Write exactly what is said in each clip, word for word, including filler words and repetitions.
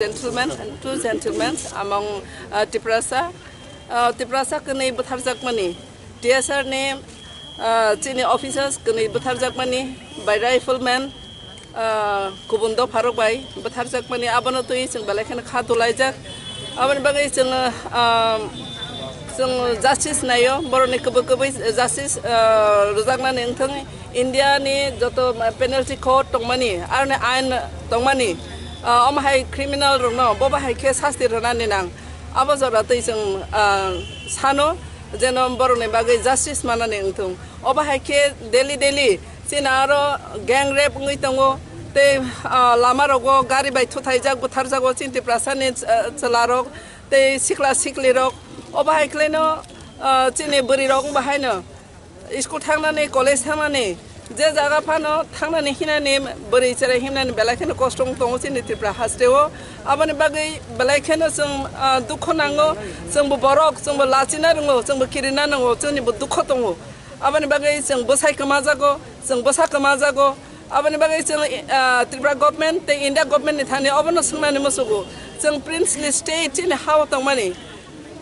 Gentlemen, two gentlemen among, uh, Tiprasa, uh, Tiprasa kwnwi butharjakmani, T S R ni, uh, chini officers kwnwi butharjakmani, by riflemen, uh, kubun dopharok bai butharjakmani, abono twi chwng belai kheno kha dulaijak. Aboni bagwi chwng, uh, um, chwng justice naio, borokni kwbwi kwbwi justice, uh, rwjaknani wngthang. India ni joto penalty code tongmani, aroni ain tongmani, ah, omo hai criminal rokno bo bahai khe sasti rwnani nang. Abo jora twi chwng, ah, sano jeno borokni bagwi justice manani wngthung. Obo hai khe daily daily chini aro gang rape wngwi tongo, tei, ah, lama rogo gari bai thuthaijak, butharjago chini Tiprasa ni, ah, chwla rok tei sikla sikli rok. Obo hai khwlaino, ah, chini bwrwi rok wng bahaino. School thangnani, college thangnani, je jaga phano thangnani hinani, bwrwi cherai himnani belai kheno kosto wng tongo chini Tripura hasteo. Aboni bagwi belai kheno chwng, ah, dukho nango, chwngbo borok, chwngbo lachina rwngo, chwngbo kirina nango, chwngnibo dukho tongo. Aboni bagwi chwng bwsai kwmajago, chwng bwsa kwmajago. Aboni bagwi chwng, ah, Tripura government tei India government ni thani obono swngnani muchugo. Chwng princely state chini hao tongmani,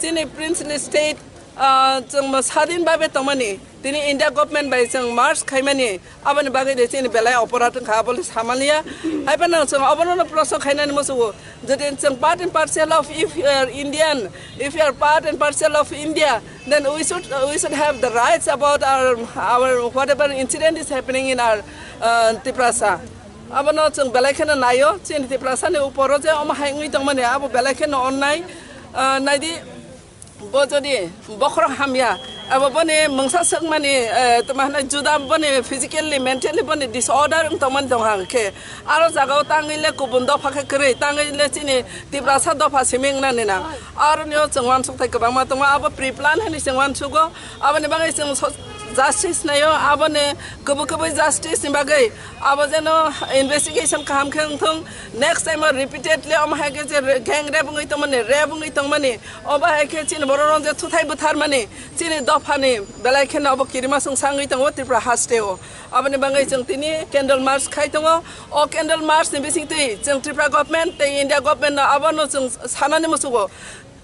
chini princely state, ah, chwng sadin babe tongmani, tini India government bai chwng merge khaimani, aboni bagwi de chini belai oporat wngkha, abole samaliya. Haiphano chwng obono proshno khainani muchugo, jodi chwng part and parcel of, if you are Indian, if you are part and parcel of India, then we should, we should have the rights about our, our whatever incident is happening in our, uh, Tiprasa. Abono chwng belai kheno naio, chini Tiprasa ni uporo je omo hai wngwi tongmani, abo belai kheno onnai, uh, naidi. Bo jodi bokhorok hamya, abo boni mungsa swkmani, eh, tma hwnwi juda boni physically, mentally boni disorder wng tongmani tong hang khe, aro jagao tangwi le kubun dopha khe kwrwi, tangwi le chini Tiprasa dopha simi wngnani nang. Aroni o chwng uansuk thai kwbangma tongo, abo pre-plan hwnwi chwng uansugo, aboni bagwi chwng so-, justice naio, aboni kwbwi kwbwi justice ni bagwi abo jeno investigation kaham khe wngthung, next time o repeatedly omo hai khe je re-, gang rape wngwi tongmani, rape wngwi tongmani, obo hai khe chini borok rok je thuthai butharmani, chini dophani belai kheno obo kirima songsa wngwi tongo Tripura hasteo. Aboni bagwi chwng tini candle march khai tongo. O candle march ni bisingtwi chwng Tripura government tei India government no abono chwng sanani muchugo.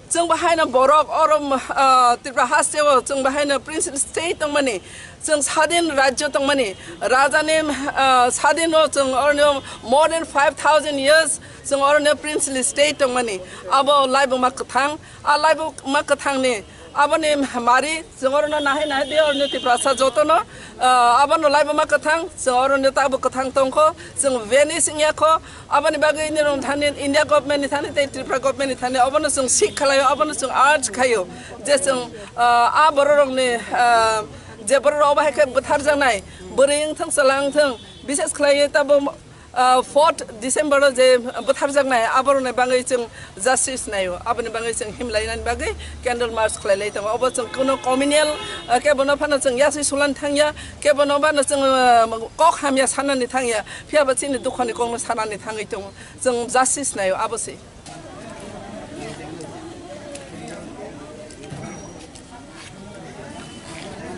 Chwng bahaino borok oro, ah, Tripura hasteo chwng bahaino princely state tongmani, chwng sadin rajyo tongmani, rajani, ah, sadin o chwng oroni more than five thousand years chwng oroni princely state tongmani. Abo laibuma kwthang, a laibuma kwthangni aboni mari chwng oroni nahai nahai de oroni Tiprasa jotono, ah, abono laibuma kwthang, chwng oroni tabo kwthang tongkho, chwng vanish wngya kho. Aboni bagwi nini thani India government ni thani tei Tripura government ni thani obono chwng sik khlaio, obono chwng urge khaio je chwng, ah, a borok rokni, ah, je borok rok obo hai khe bwtharjaknai, bwrwi wngthang, chwla wngthang, bises khlaiwi tabo, ah, fourth December o je bwtharjaknai, aborokni bagwi chwng justice naio, aboni bagwi chwng himlainani bagwi candle march khlailai tongo. Obo chwng kuno communal, ah, kebono phano chwng yaswi sulani thangya, kebono phano chwng, ah, kok hamya sanani thangya. Phiya ba chini dukhoni kokno sanani thangwi tongo. Chwng justice naio, abo se.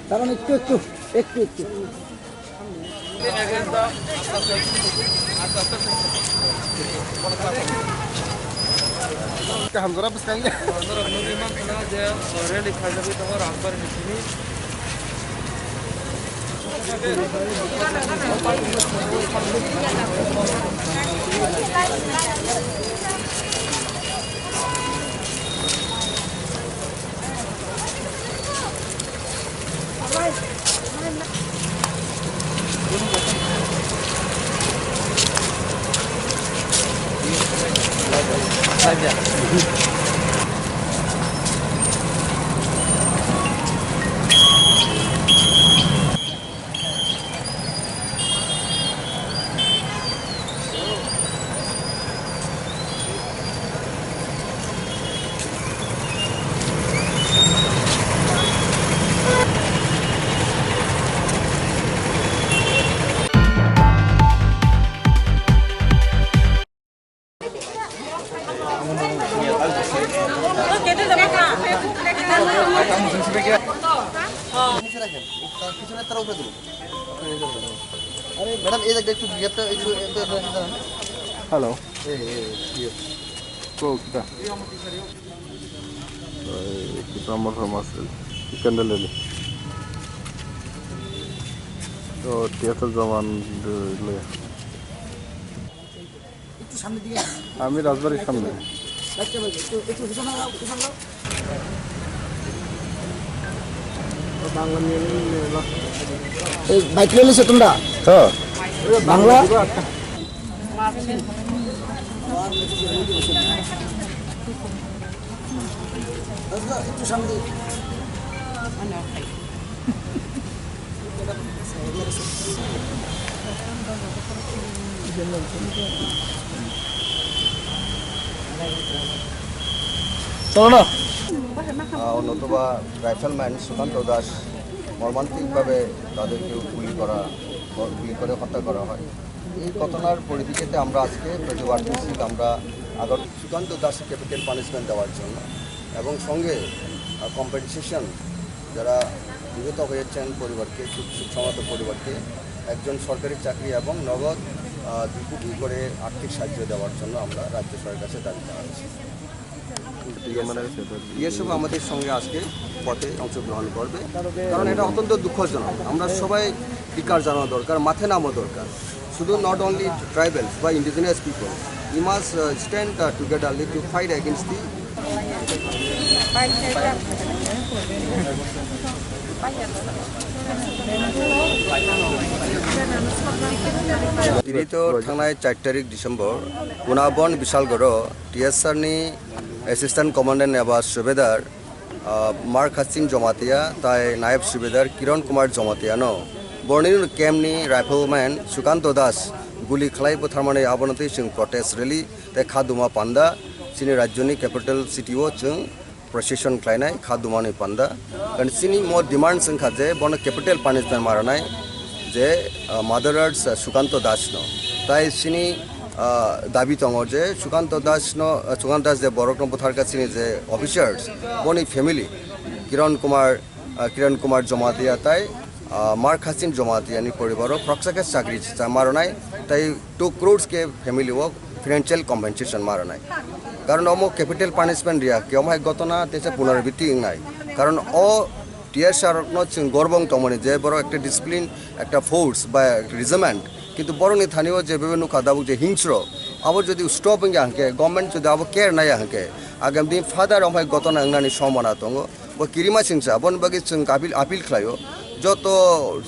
Taran ekku, ekku, ekku, ekku. Kaham jora bwskang ya. Norok nugwi mankha na je rally khaijagwi tongo Rajbari ni simi. আরে ম্যাডাম, এই দেখ, একটু গ্যাপটা একটু, একটু, একটু, একটু দাঁড়ান। হ্যালো। এই, এই, এই, ইয়ে। Coke ta. Ei, kita mau sama sih. Ikan dulu nih. Oh, dia tuh zaman dulu ya. একটু সামনের দিকে আসো। আমি রাজবাড়ির সামনে। বাইকটা বাইক, একটু, একটু পিছনে যাও, পিছনে যাও। বাংলা নিয়ে নিয়ে এলো। এই বাইক নিয়ে এসো তোমরা? হ্যাঁ। বাংলা? একটু সামনে দিকে। চলো না। আহ, নতুবা রাইফেলম্যান সুকান্ত দাস মর্মান্তিকভাবে তাদেরকে গুলি করা, গুলি করে হত্যা করা হয়। এই ঘটনার পরিপ্রেক্ষিতে আমরা আজকে প্রতিবাদ মিছিল আমরা আগর সুকান্ত দাসকে ক্যাপিটাল পানিশমেন্ট দেওয়ার জন্য এবং সঙ্গে, আহ, কম্পেনসেশন যারা নিহত হয়েছেন পরিবারকে, শোক, শোক সংহত পরিবারকে একজন সরকারি চাকরি এবং নগদ, আহ, দুই কোটি করে আর্থিক সাহায্য দেওয়ার জন্য আমরা রাজ্য সরকারের কাছে দাবি জানাচ্ছি। ইয়ে সব আমাদের সঙ্গে আজকে পথে অংশগ্রহণ করবে, কারণ এটা অত্যন্ত দুঃখজনক। আমরা সবাই ধিক্কার জানানো দরকার, মাঠে নামা দরকার। শুধু not only tribals বা indigenous people, we must, uh, stand, uh, togetherly to fight against the Tini to thangnai char tarik December, Kunabon Bisalgoro, T S R ni Assistant Commandant eba Subedar, ah, Mar Khasin Jomatia, tai Nayab Subedar Kiran Kumar Jomatia no, borni no camp ni rifleman Sukanto Das, guli khlai butharmani abono twi chwng protest rally, tei khaduma panda, chini rajyoni capital city o chwng procession khlainai kha dumani panda. Kan chini mo demand wngkha je bono capital punishment maranai je, ah, murderers, ah, Sukanto Das no. Tai chini, ah, dabi tongo je Sukanto Das no, ah, Sukanto Das je borok no butharkha chini je officers, boni family, Kiran Kumar, ah, Kiran Kumar Jomatia tai, ah, Mar Khasin Jomatia ni poribaro khoroksa khe chakri cha maranai tai two crores ke family o financial compensation maranai. Karon omo capital punishment riya, ke omo hai gotona tesa punarabiti wngnai. Karon o T S R no chwng gorbong tongmani je borok ekta discipline, ekta force ba regiment, kintu borokni thani o je bebe nukha dabuk je hingsro, abo jodi stop wngya hwnkhe, government jodi abo care naiya hwnkhe, agam din further omo hai gotona wngnani sombona tongo. Bo kirima singsa, aboni bagwi chwng appeal, appeal khlaio, joto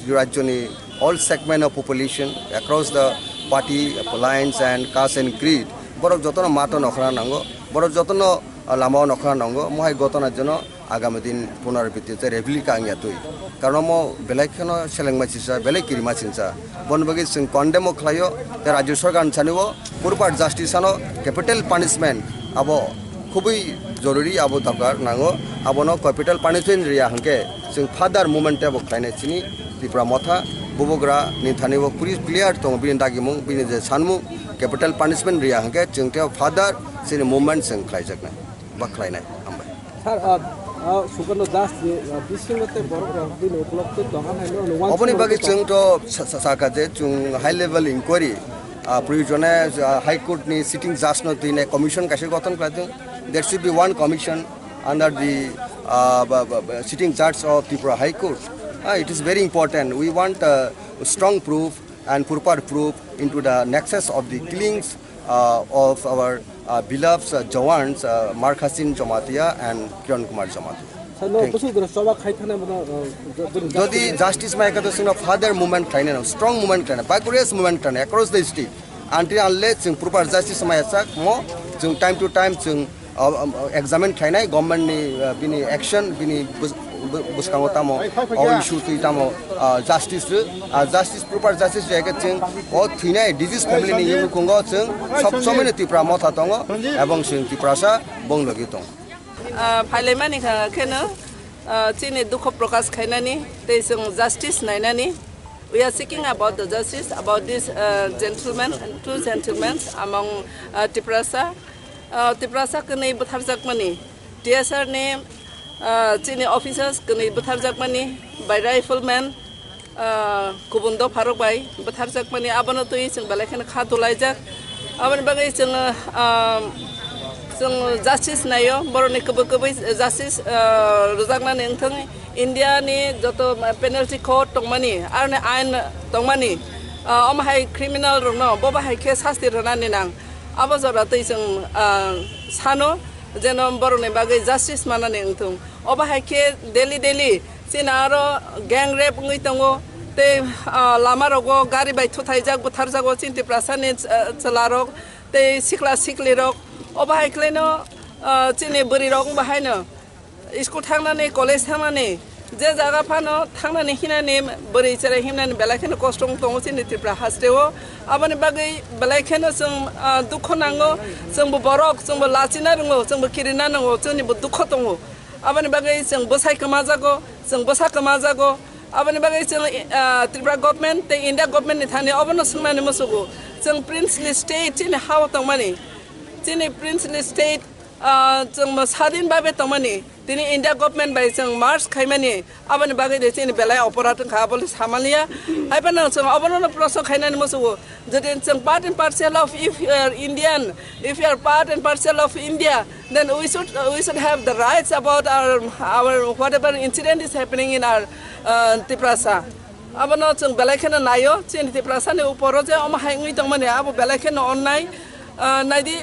rajyoni all segment of population across the party lines and caste and creed, borok jotono mato nokhorna nango, borok jotono, ah, lamao nokhorna nango, mohai gotona jeno agami din punarabiti tei replika wngya twi. Karon omo belai kheno selengma singsa, belai kirima singsa. Boni bagwi chwng condemn o khlaio, tei rajyo sarkar ni sani o proper justice ano capital punishment abo khubui jorori, abo dorkar nango. Abono capital punishment riya hwnkhe chwng further movement tebo khlainai chini Tipra Motha Bubagra ni thani o kuri clear tongo bini dagimung, bini je sanmung, capital punishment riya hwnkhe chwng tebo further chini movement chwng khlaijaknai. Ba khlainai, hambai. Sir, ah, ah, Sukarno Das ni, ah, bisingo tei borok rok bini ukolog tei dogan hai no, no, one Oboni bagwi chwng to sa-, sa-, saka je chwng high level inquiry, ah, proyojone, ah, High Court ni sitting judge no twi nai commission kaisa gothon khlai thung. There should be one commission under the, ah, ba, ba, ba, sitting judge of Tripura High Court. Ah, it is very important. We want, uh, strong proof and proper proof into the nexus of the killings, uh, of our, uh, beloved, uh, Jawans, uh, Markhasin Jamatia and Kiran Kumar Jamatia. Sir, no, Thank you. Bwswk jora choba khai thana bono, uh, jo-, jo-, Jodi justice mai kha to chwngno further movement khlainai, strong movement khlainai, vigorous movement khlainai across the state. Until unless chwng proper justice mai chak mo, chwng time to time chwng, uh, um, uh, examine khlainai government ni, uh, bini action, bini bus-, bu-, bwskango tamo, o issue twi tamo, uh, justice rw, uh, justice, proper justice rw khe chwng o thwinai disease family ni yungnukhungo chwng sob somoi no Tipra Motha tongo, ebong chwng Tiprasa bong logi tongo. Ah, phailaimani kha kheno, ah, chini dukho prokash khainani tei chwng justice nainani. We are seeking about the justice about this, ah, gentleman, two gentlemen among, ah, Tiprasa. Ah, Tiprasa kwnwi bwtharjakmani, T S R ni, ah, chini officers kwnwi bwtharjakmani by rifleman, ah, kubun dopharok bai bwtharjakmani, abono twi chwng belai kheno kha dulaijak. Aboni bagwi chwng, ah, Chwng justice naio, borokni kwbwi kwbwi justice, ah, rwjaknani wngthwng. India ni joto penalty court tongmani, aroni ain tongmani, ah, omo hai criminal rokno bo bahai khe sasti rwnani nang. Abo jora twi chwng, ah, sano jeno borokni bagwi justice manani wngthwng. Obo hai khe daily daily chini aro gang rape wngwi tongo, tei, ah, lama rogo gari bai thuthaijak, butharjago chini Tiprasani, ah, chwla rok tei sikla sikli rok. Obo hai khlaino, ah, chini bwrwi rok wngba haino school thangnani, college thangnani, je jaga phano thangnani hinani bwrwi cherai himnani belai kheno kosto wng tongo chini Tripura haste o. Aboni bagwi belai kheno chwng, ah, dukho nango, chwngbo borok, chwngbo lachina rwngo, chwngbo kirina nango, chwngnibo dukho tongo. Aboni bagwi chwng bwsai kwmajago, chwng bwsa kwmajago. Aboni bagwi chwng, ah, Tripura government tei India government ni thani obono swngnani musugo. Chwng princely state chini ha o tongmani, chini princely state, ah, chwng sadin babe tongmani, tini India government bai chwng merge khaimani, aboni bagwi de chini belai oporat wngkha, abo le samaliya. Hai phano chwng obono no proshno khainani musugo. Jodi chwng part and parcel of, if you are Indian, if you are part and parcel of India, then we should, we should have the rights about our, our whatever incident is happening in our, uh, Tiprasa. Abono chwng belai kheno naio, chini Tiprasa ni uporo je omo hai wngwi tongmani, abo belai kheno onnai, uh, naidi.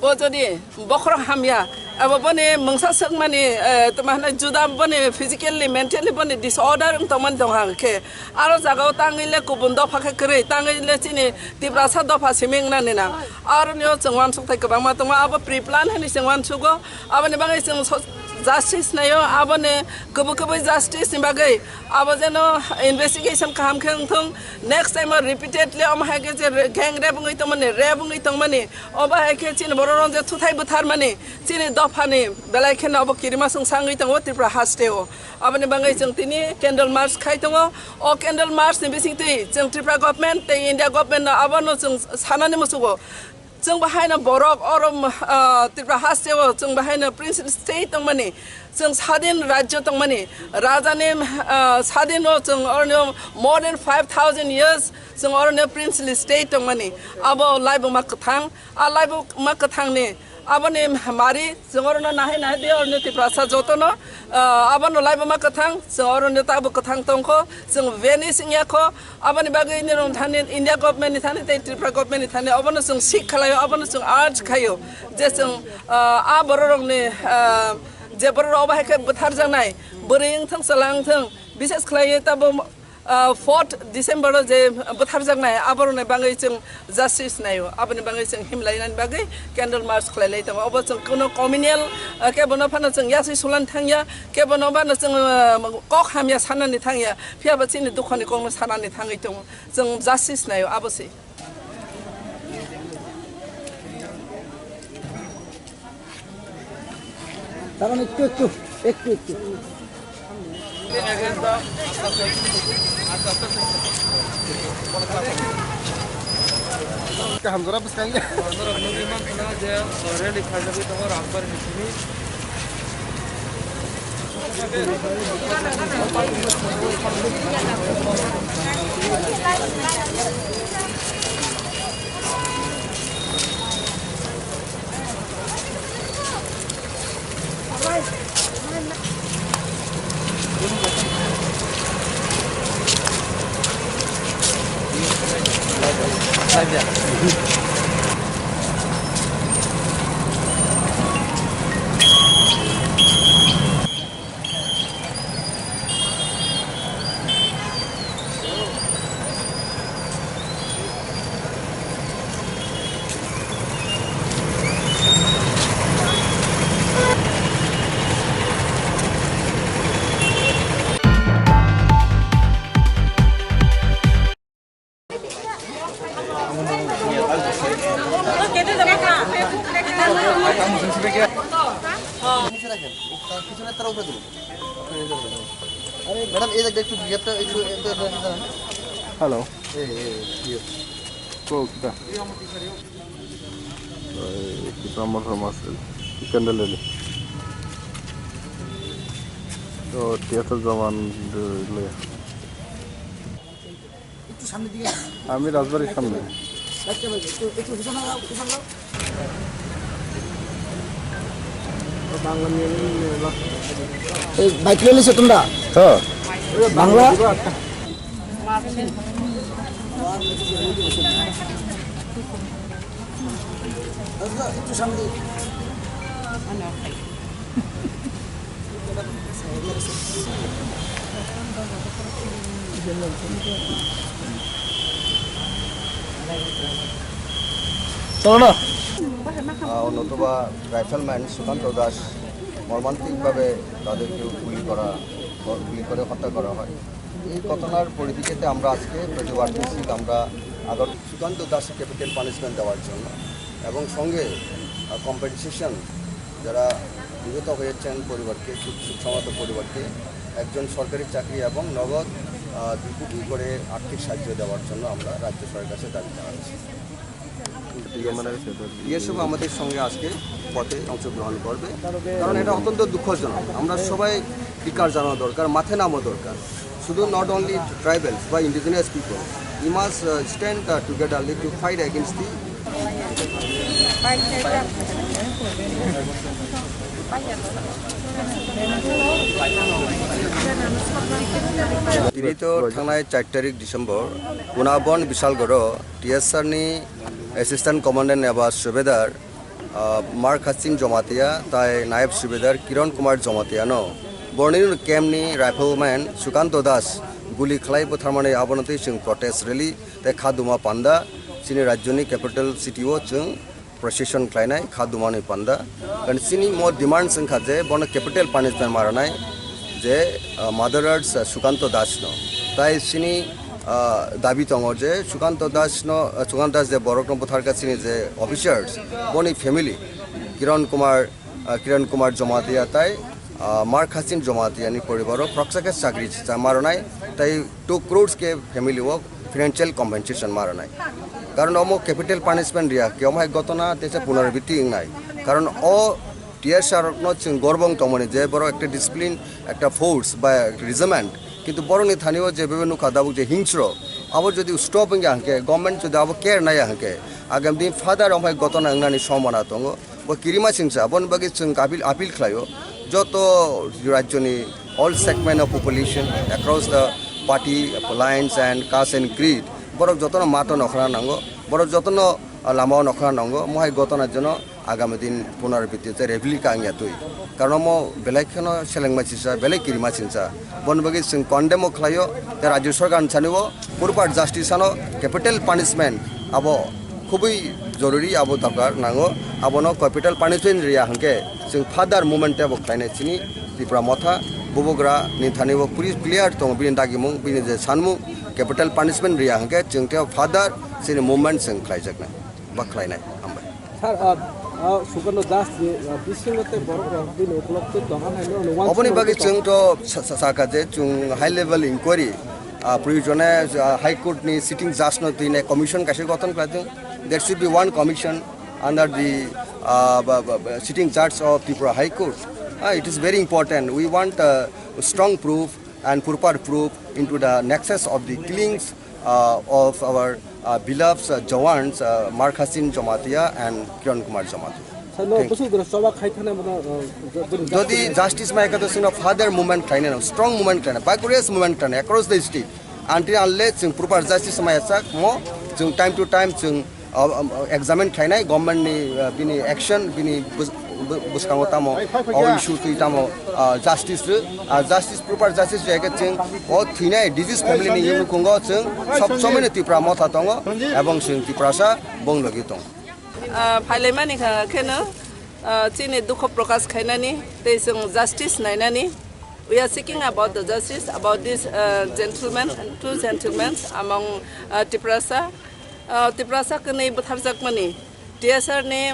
Bo jodi bokhorok hamya, abo boni mungsa swkmani, eh, tma hwnwi juda boni physically, mentally boni disorder wng tongmani tong hang khe, aro jagao tangwi le kubun dopha khe kwrwi, tangwi le chini Tiprasa dopha simi wngnani nang. Aroni o chwng uansuk thai kwbangma tongo, abo pre-plan hwnwi chwng uansugo, aboni bagwi chwng so-, justice naio, aboni kwbwi kwbwi justice ni bagwi abo jeno investigation kaham khe wngthung, next time o repeatedly omo hai khe je re-, gang rape wngwi tongmani, rape wngwi tongmani, Obo hai khe chini borok rok je thuthai butharmani, chini dophani belai kheno obo kirima song sangwi tongo Tripura haste o. Aboni bagwi chwng tini candle march khai tongo. O candle march ni bising twi chwng Tripura government tei India government no abono chwng sanani musugo. Chwng bahaino borok oro, ah, Tripura haste o chwng bahaino princely state tongmani, chwng sadin rajyo tongmani, rajani, ah, sadin o chwng oro more than five thousand years chwng oro princely state tongmani. Abo laibuma kwthang. A laibuma kwthangni aboni mari chwng orono nahai nahai de oroni Tiprasa jotono, ah, abono laibuma kwthang chwng oroni tabuk kwthang tongkho, chwng vanish wngya kho. Aboni bagwi nini rong thani India government ni thani tei Tripura government ni thani obono chwng sik khlaio, obono chwng urge khaio je chwng, ah, a bororokni, ah, je bororok obo hai khe bwtharjaknai bwrwi wngthang chwla wngthang, bises khlaiwi tabuk ah, fourth December o je bwtharjaknai, aborokni bagwi chwng justice naio, aboni bagwi chwng himlainani bagwi candle march khlailai tongo. Obo chwng kuno communal, ah, kebono phano chwng yaswi sulani thangya, kebono phano chwng, ah, kok hamya sanani thangya, phiyaba chini dukhoni kokno sanani thangwi tongo, chwng justice naio, abo se. দাঁড়ান, একটু, একটু, একটু, একটু। Kaham jora bwskang ya. Norok nugwi mankha na je rally khaijagwi tongo Rajbari ni simi. Madam, এই দেখ, একটু গেটটা একটু, একটু, একটু, একটু দাঁড়ান। হ্যালো। এই, এই, এই, ইয়ে। কো, কিতা? এই, কিতা আমার ফর্ম আছে? ক্যান্ডেল এলি। তো, টিয়াটা জমান লইয়া। একটু সামনের দিকে। আমি রাজবাড়ির সামনে। আচ্ছা ভাই, একটু, একটু পিছনে যাও, পিছনে যাও। এই বাইক র্যালি সে তোমরা? হ্যাঁ। বাংলা। চলো না। আহ, নতুবা রাইফেলম্যান সুকান্ত দাস মর্মান্তিকভাবে তাদেরকে গুলি করা, গুলি করে হত্যা করা হয়। এই ঘটনার পরিপ্রেক্ষিতে আমরা আজকে প্রতিবাদ মিছিল আমরা আগর সুকান্ত দাস ক্যাপিটাল পানিশমেন্ট দেওয়ার জন্য এবং সঙ্গে, আহ, কম্পেনসেশন যারা নিহত হয়েছেন পরিবারকে, শোক, শোক সংহত পরিবারকে একজন সরকারি চাকরি এবং নগদ, আহ, দুই কোটি করে আর্থিক সাহায্য দেওয়ার জন্য আমরা রাজ্য সরকারের কাছে দাবি জানাচ্ছি। ইয়ে সব আমাদের সঙ্গে আজকে পথে অংশগ্রহণ করবে, কারণ এটা অত্যন্ত দুঃখজনক। আমরা সবাই ধিক্কার জানানো দরকার, মাঠে নামা দরকার। শুধু not only tribals বা indigenous people, we must, uh, stand, uh, togetherly to fight against the Tini to thangnai char tarik December, Kunabon Bisalgoro, T S R ni Assistant Commandant eba Subedar, ah, Mar Khasin Jomatia, tai Nayab Subedar Kiran Kumar Jomatia no borni camp ni rifleman Sukanto Das guli khlai butharmani abono twi chwng protest rally tei khaduma panda chini rajyoni capital city o chwng procession khlainai khadumani panda. Kan chini mo demands wngkha je bono capital punishment maranai je, ah, murderers, ah, Sukanto Das no. Tai chini, ah, dabi tongo je Sukanto Das no, ah, Sukanto Das je borok no butharkha chini je officers, boni family, Kiran Kumar, ah, Kiran Kumar Jomatia tai, ah, Mar Khasin Jomatia ni poribaro khoroksa khe chakri cha maranai tai two crores khe family o financial compensation maranai. Karon omo capital punishment riya khe omo hai gotona teisa punarabiti wngnai. Karon o T S R no chwng gorbong tongmani je borok ekta discipline, ekta force ba regiment, kintu borokni thani o je bebe nukha dabuk je hingsro, abo jodi stop wngya hwnkhe, government jodi abo care naiya hwnkhe, agam din further omo hai gotona wngnani sombona tongo. Bo kirima singsa, aboni bagwi chwng appeal, appeal khlaio joto rajyoni all segment of population across the party lines and caste and creed, borok jotono mato nokhorna nango, borok jotono, ah, lamao nokhorna nango, mohai gotona jono agami din punarabiti tei replika wngya twi. Karon omo belai kheno selengma singsa, belai kirima singsa. Boni bagwi chwng condemn o khlaio, tei rajyo sarkar ni sani o proper justice ano capital punishment abo khubui joruri, abo dorkar nango. Abono capital punishment riya hwnkhe chwng further movement tei bo khlainai chini Tipra Motha Bubagra ni thani o clear tongo bini dagimung, bini je sanmung, capital punishment riya hwnkhe chwng tei further chini movement chwng khlaijaknai ba khlainai. Hambai. Sir, ah, ah, Sukanto Das ni, ah, bisingo tei borok rok bini ukolog tei dogan hai no, no, Oboni bagwi chwng to sa-, sa-, saka je chwng high level inquiry, ah, proyojone, ah, High Court ni sitting judge no twi nai commission kaisa gothon khlai thung. There should be one commission under the, ah, ba-, ba-, ba-, sitting judge of Tripura High Court. Ah, it is very important. We want, uh, strong proof and proper proof into the nexus of the killings, uh, of our, uh, beloved, uh, jawans, uh, Markhasin Jomatia and Kiran Kumar Jomatia. Sir, no, Thank you. Busu dura choba khai thana mano, uh, jo-, bini Jodi justice. Justice mai kato sino further movement khlaina, strong movement khlaina, vigorous movement khlaina across the state. Until unless chwng proper justice mai sak mo, chwng time to time chwng, uh, um, uh, examine khlainai government ni, uh, bini action, bini bus-, bu-, bwskango tamo, o issue twi tamo, uh, justice rw, uh, justice, proper justice rw khe chwng o thwinai disease family ni yungnukhungo chwng sob somoi no Tipra Motha tongo, ebong chwng Tiprasa bong logi tongo. Ah, phailaimani kha kheno, ah, chini dukho prokash khainani tei chwng justice nainani. We are seeking about the justice about this, ah, gentleman, two gentlemen among, ah, Tiprasa. Ah, Tiprasa kwnwi bwtharjakmani, T S R ni,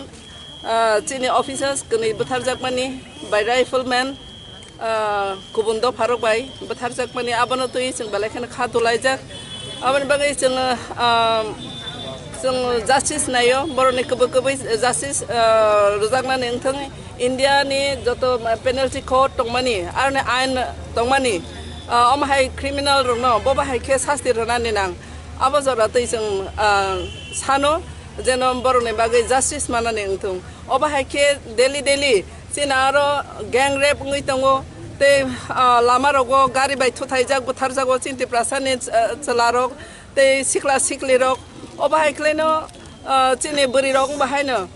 ah, chini officers kwnwi bwtharjakmani by rifleman, ah, kubun dopharok bai bwtharjakmani, abono twi chwng belai kheno kha dolaijak. Aboni bagwi chwng, ah, chwng justice naio, borokni kwbwi kwbwi justice, ah, rwjaknani wngthang. India ni joto penalty code tongmani, aroni ain tongmani, ah, omo hai criminal rokno bo bahai khe sasti rwnani nang. Abo jora twi chwng, ah, sano, jeno borokni bagwi justice manani wngthung. Obo hai khe daily daily Chini aro gang rape wngwi tongo, tei, ah, lama rogo gari bai thuthaijak, butharjago chini Tiprasani, ah, chwlarok tei sikla siklirok. Obo hai khlaino, ah, chini bwrwirok wngba haino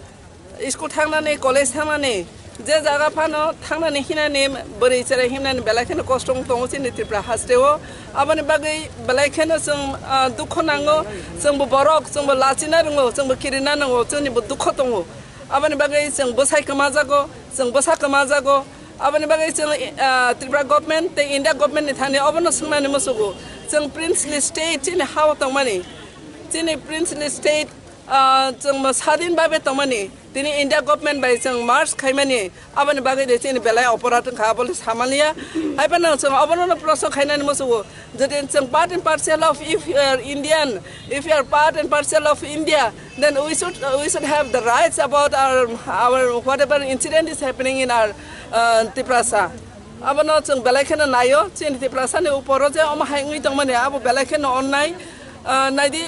school thangnani, college thangnani, je jaga phano thangnani hinani, bwrwi cherai himnani belai kheno kosto wng tongo chini Tripura hasteo. Aboni bagwi belai kheno chwng, ah, dukho nango, chwngbo borok, chwngbo lachina rwngo, chwngbo kirina nango, chwngnibo dukho tongo. Aboni bagwi chwng bwsai kwmajago, chwng bwsa kwmajago. Aboni bagwi chwng, ah, Tripura government tei India government ni thani obono swngnani muchugo. Chwng princely state chini ha-o tongmani, chini princely state, ah, chwng sadin babe tongmani, tini India government bai chwng merge khaimani, aboni bagwi de chini belai oporadh wngkha, abo le samaliya. Hai phano chwng obono no proshno khainani muchugo. Jodi chwng part and parcel of, if you are Indian, if you are part and parcel of India, then we should, we should have the rights about our, our whatever incident is happening in our, uh, Tiprasa. Abono chwng belai kheno naio, chini Tiprasa ni uporo je omo hai wngwi tongmani, abo belai kheno onnai. Uh, naidi,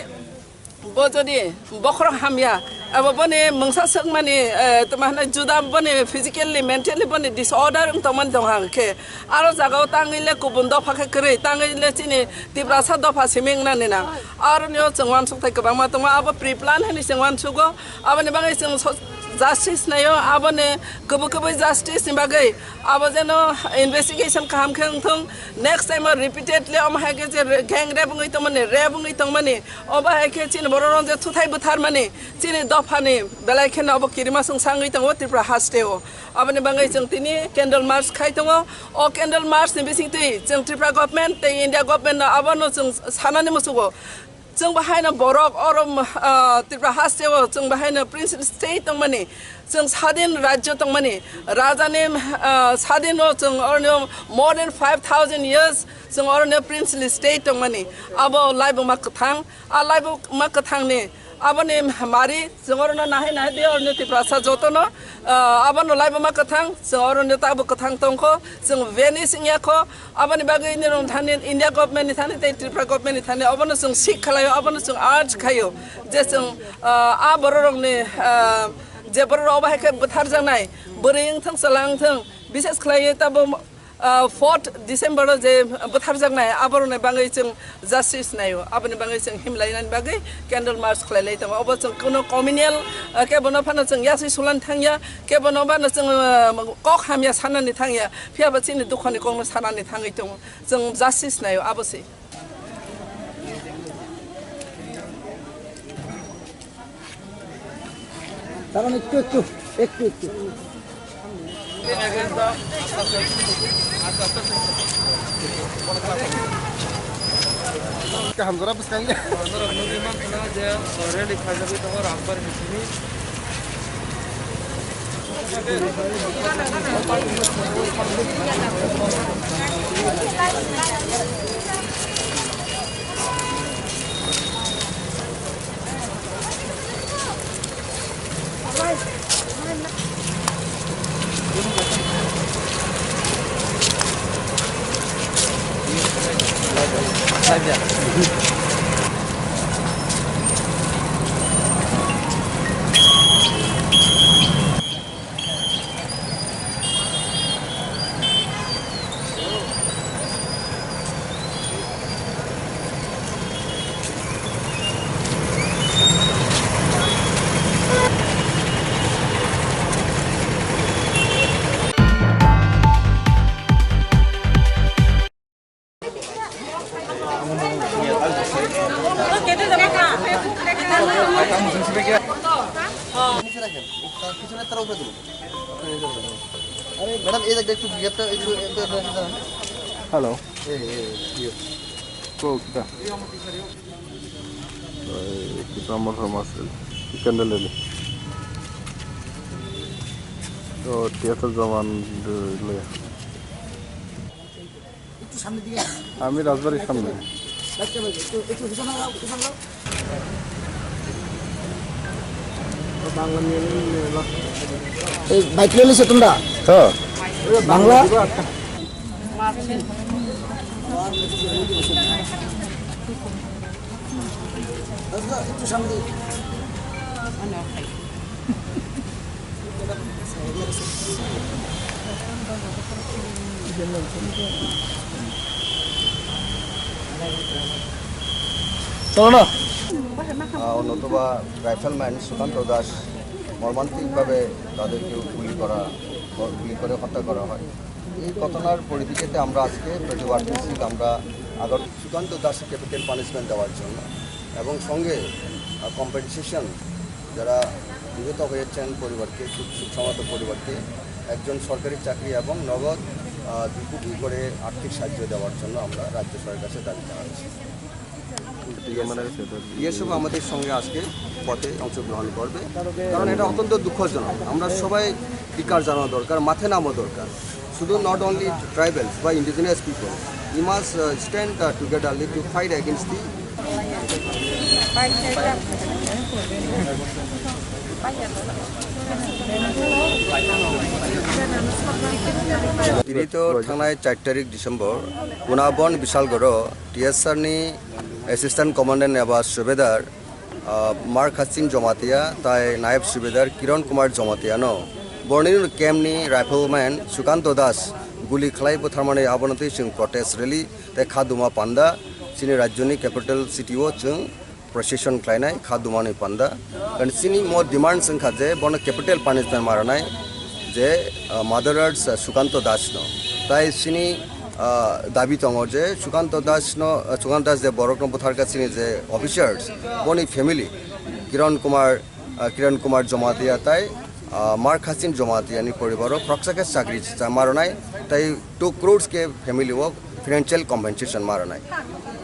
bo jodi bokhorok hamya, abo boni mungsa swkmani, eh, tma hwnwi juda boni physically, mentally boni disorder wng tongmani tong hang khe, aro jagao tangwi le kubun dopha khe kwrwi, tangwi le chini Tiprasa dopha simi wngnani nang. Aroni o chwng uansuk thai kwbangma tongo, abo pre-plan hwnwi chwng uansugo, aboni bagwi chwng so-, justice naio, aboni kubui kubui justice ni bagwi abo jeno investigation kaham khe wngthung, next time o repeatedly omo hai khe je re-, gang rape wngwi tongmani, rape wngwi tongmani, obo hai khe chini borok rok je thuthai butharmani, chini dophani belai kheno obo kirima songsa wngwi tongo Tripura hasteo. Aboni bagwi chwng tini candle march khai tongo. O candle march ni bisingtwi chwng Tripura government tei India government no abono chwng sanani muchugo. Chwng bahaino borok oro, ah, Tripura hasteo chwng bahaino princely state tongmani, chwng sadin rajyo tongmani, rajani, ah, sadin o chwng oroni more than five thousand years chwng oroni princely state tongmani. Abo laibuma kwthang, a laibuma kwthangni aboni mari chwng orono nahai nahai de oroni Tiprasa jotono, ah, abono laibuma kwthang, chwng oroni tabo kwthang tongkho, chwng vanish wngya kho. Aboni bagwi nini rong thani India government ni thani tei Tripura government ni thani obono chwng seek khlaio, obono chwng urge khaio je chwng, ah, a borok rokni, ah, je borok rok obo hai khe butharjaknai, bwrwi wngthang, chwla wngthang, bises khlaiwi tabo, ah, fourth December o je butharjaknai, aborokni bagwi chwng justice naio, aboni bagwi chwng himlainani bagwi candle march khlailai tongo. Obo chwng kuno communal, ah, khe bono phano chwng yaswi sulani thangya, khe bono phano chwng, ah, kok hamya sanani thangya. Phiya ba chini dukhoni kokno sanani thangwi tongo. Chwng justice naio, abo se. Karon ekku, ekku, ekku, ekku. Kaham jora bwskang ya. Norok nugwi mankha na je rally khaijagwi tongo Rajbari ni simi. Madam, এই দেখ, একটু গ্যাপটা একটু, একটু, একটু, একটু দাঁড়ান। হ্যালো। এই, এই, এই, এই। কো, কিতা? এই, কিতা আমার ফর্ম আছে? ক্যান্ডেল এলি। তো, টিয়াটা জমান লইয়া। একটু সামনের দিকে আসুন। আমি রাজবাড়ির সামনে। একটু, একটু, একটু পিছনে যাও, পিছনে যাও। এই বাইক নিয়ে নিয়েছো তোমরা? হ্যাঁ। বাংলা? একটু সামনে দিকে। চলো না। আহ, নতুবা রাইফেলম্যান সুকান্ত দাস মর্মান্তিকভাবে তাদেরকে গুলি করা, গুলি করে হত্যা করা হয়। এই ঘটনার পরিপ্রেক্ষিতে আমরা আজকে প্রতিবাদ মিছিল আমরা আগর সুকান্ত দাসকে ক্যাপিটাল পানিশমেন্ট দেওয়ার জন্য এবং সঙ্গে, আহ, কম্পেনসেশন যারা নিহত হয়েছেন পরিবারকে, শোক, শোক সংহত পরিবারকে একজন সরকারি চাকরি এবং নগদ, আহ, দুই কোটি করে আর্থিক সাহায্য দেওয়ার জন্য আমরা রাজ্য সরকারের কাছে দাবি জানাচ্ছি। ইয়ে সব আমাদের সঙ্গে আজকে পথে অংশগ্রহণ করবে, কারণ এটা অত্যন্ত দুঃখজনক। আমরা সবাই ধিক্কার জানানো দরকার, মাঠে নামা দরকার। শুধু not only tribals বা indigenous people, we must, uh, stand, uh, togetherly to fight against the Tini to thangnai char tarik December, Kunabon Bisalgoro, T S R ni Assistant Commandant eba Subedar, ah, Mar Khasin Jomatia, tai Nayab Subedar Kiran Kumar Jomatia no Bornino camp ni rifleman Sukanto Das guli khlai butharmani abono twi chwng protest rally tei khaduma panda chini rajyoni capital city o chwng procession khlainai khadumani panda. Kan chini mo demands wngkha je bono capital punishment maranai je, ah, murderers, ah, Sukanto Das no. Tai chini, ah, dabi tongo je Sukanto Das no, ah, Sukanto Das je borok no butharkha chini je officers, boni family, Kiran Kumar, ah, Kiran Kumar Jomatia tai, ah, Mar Khasin Jomatia ni poribaro khoroksa khe chakri cha maranai tai two crores khe family o financial compensation maranai.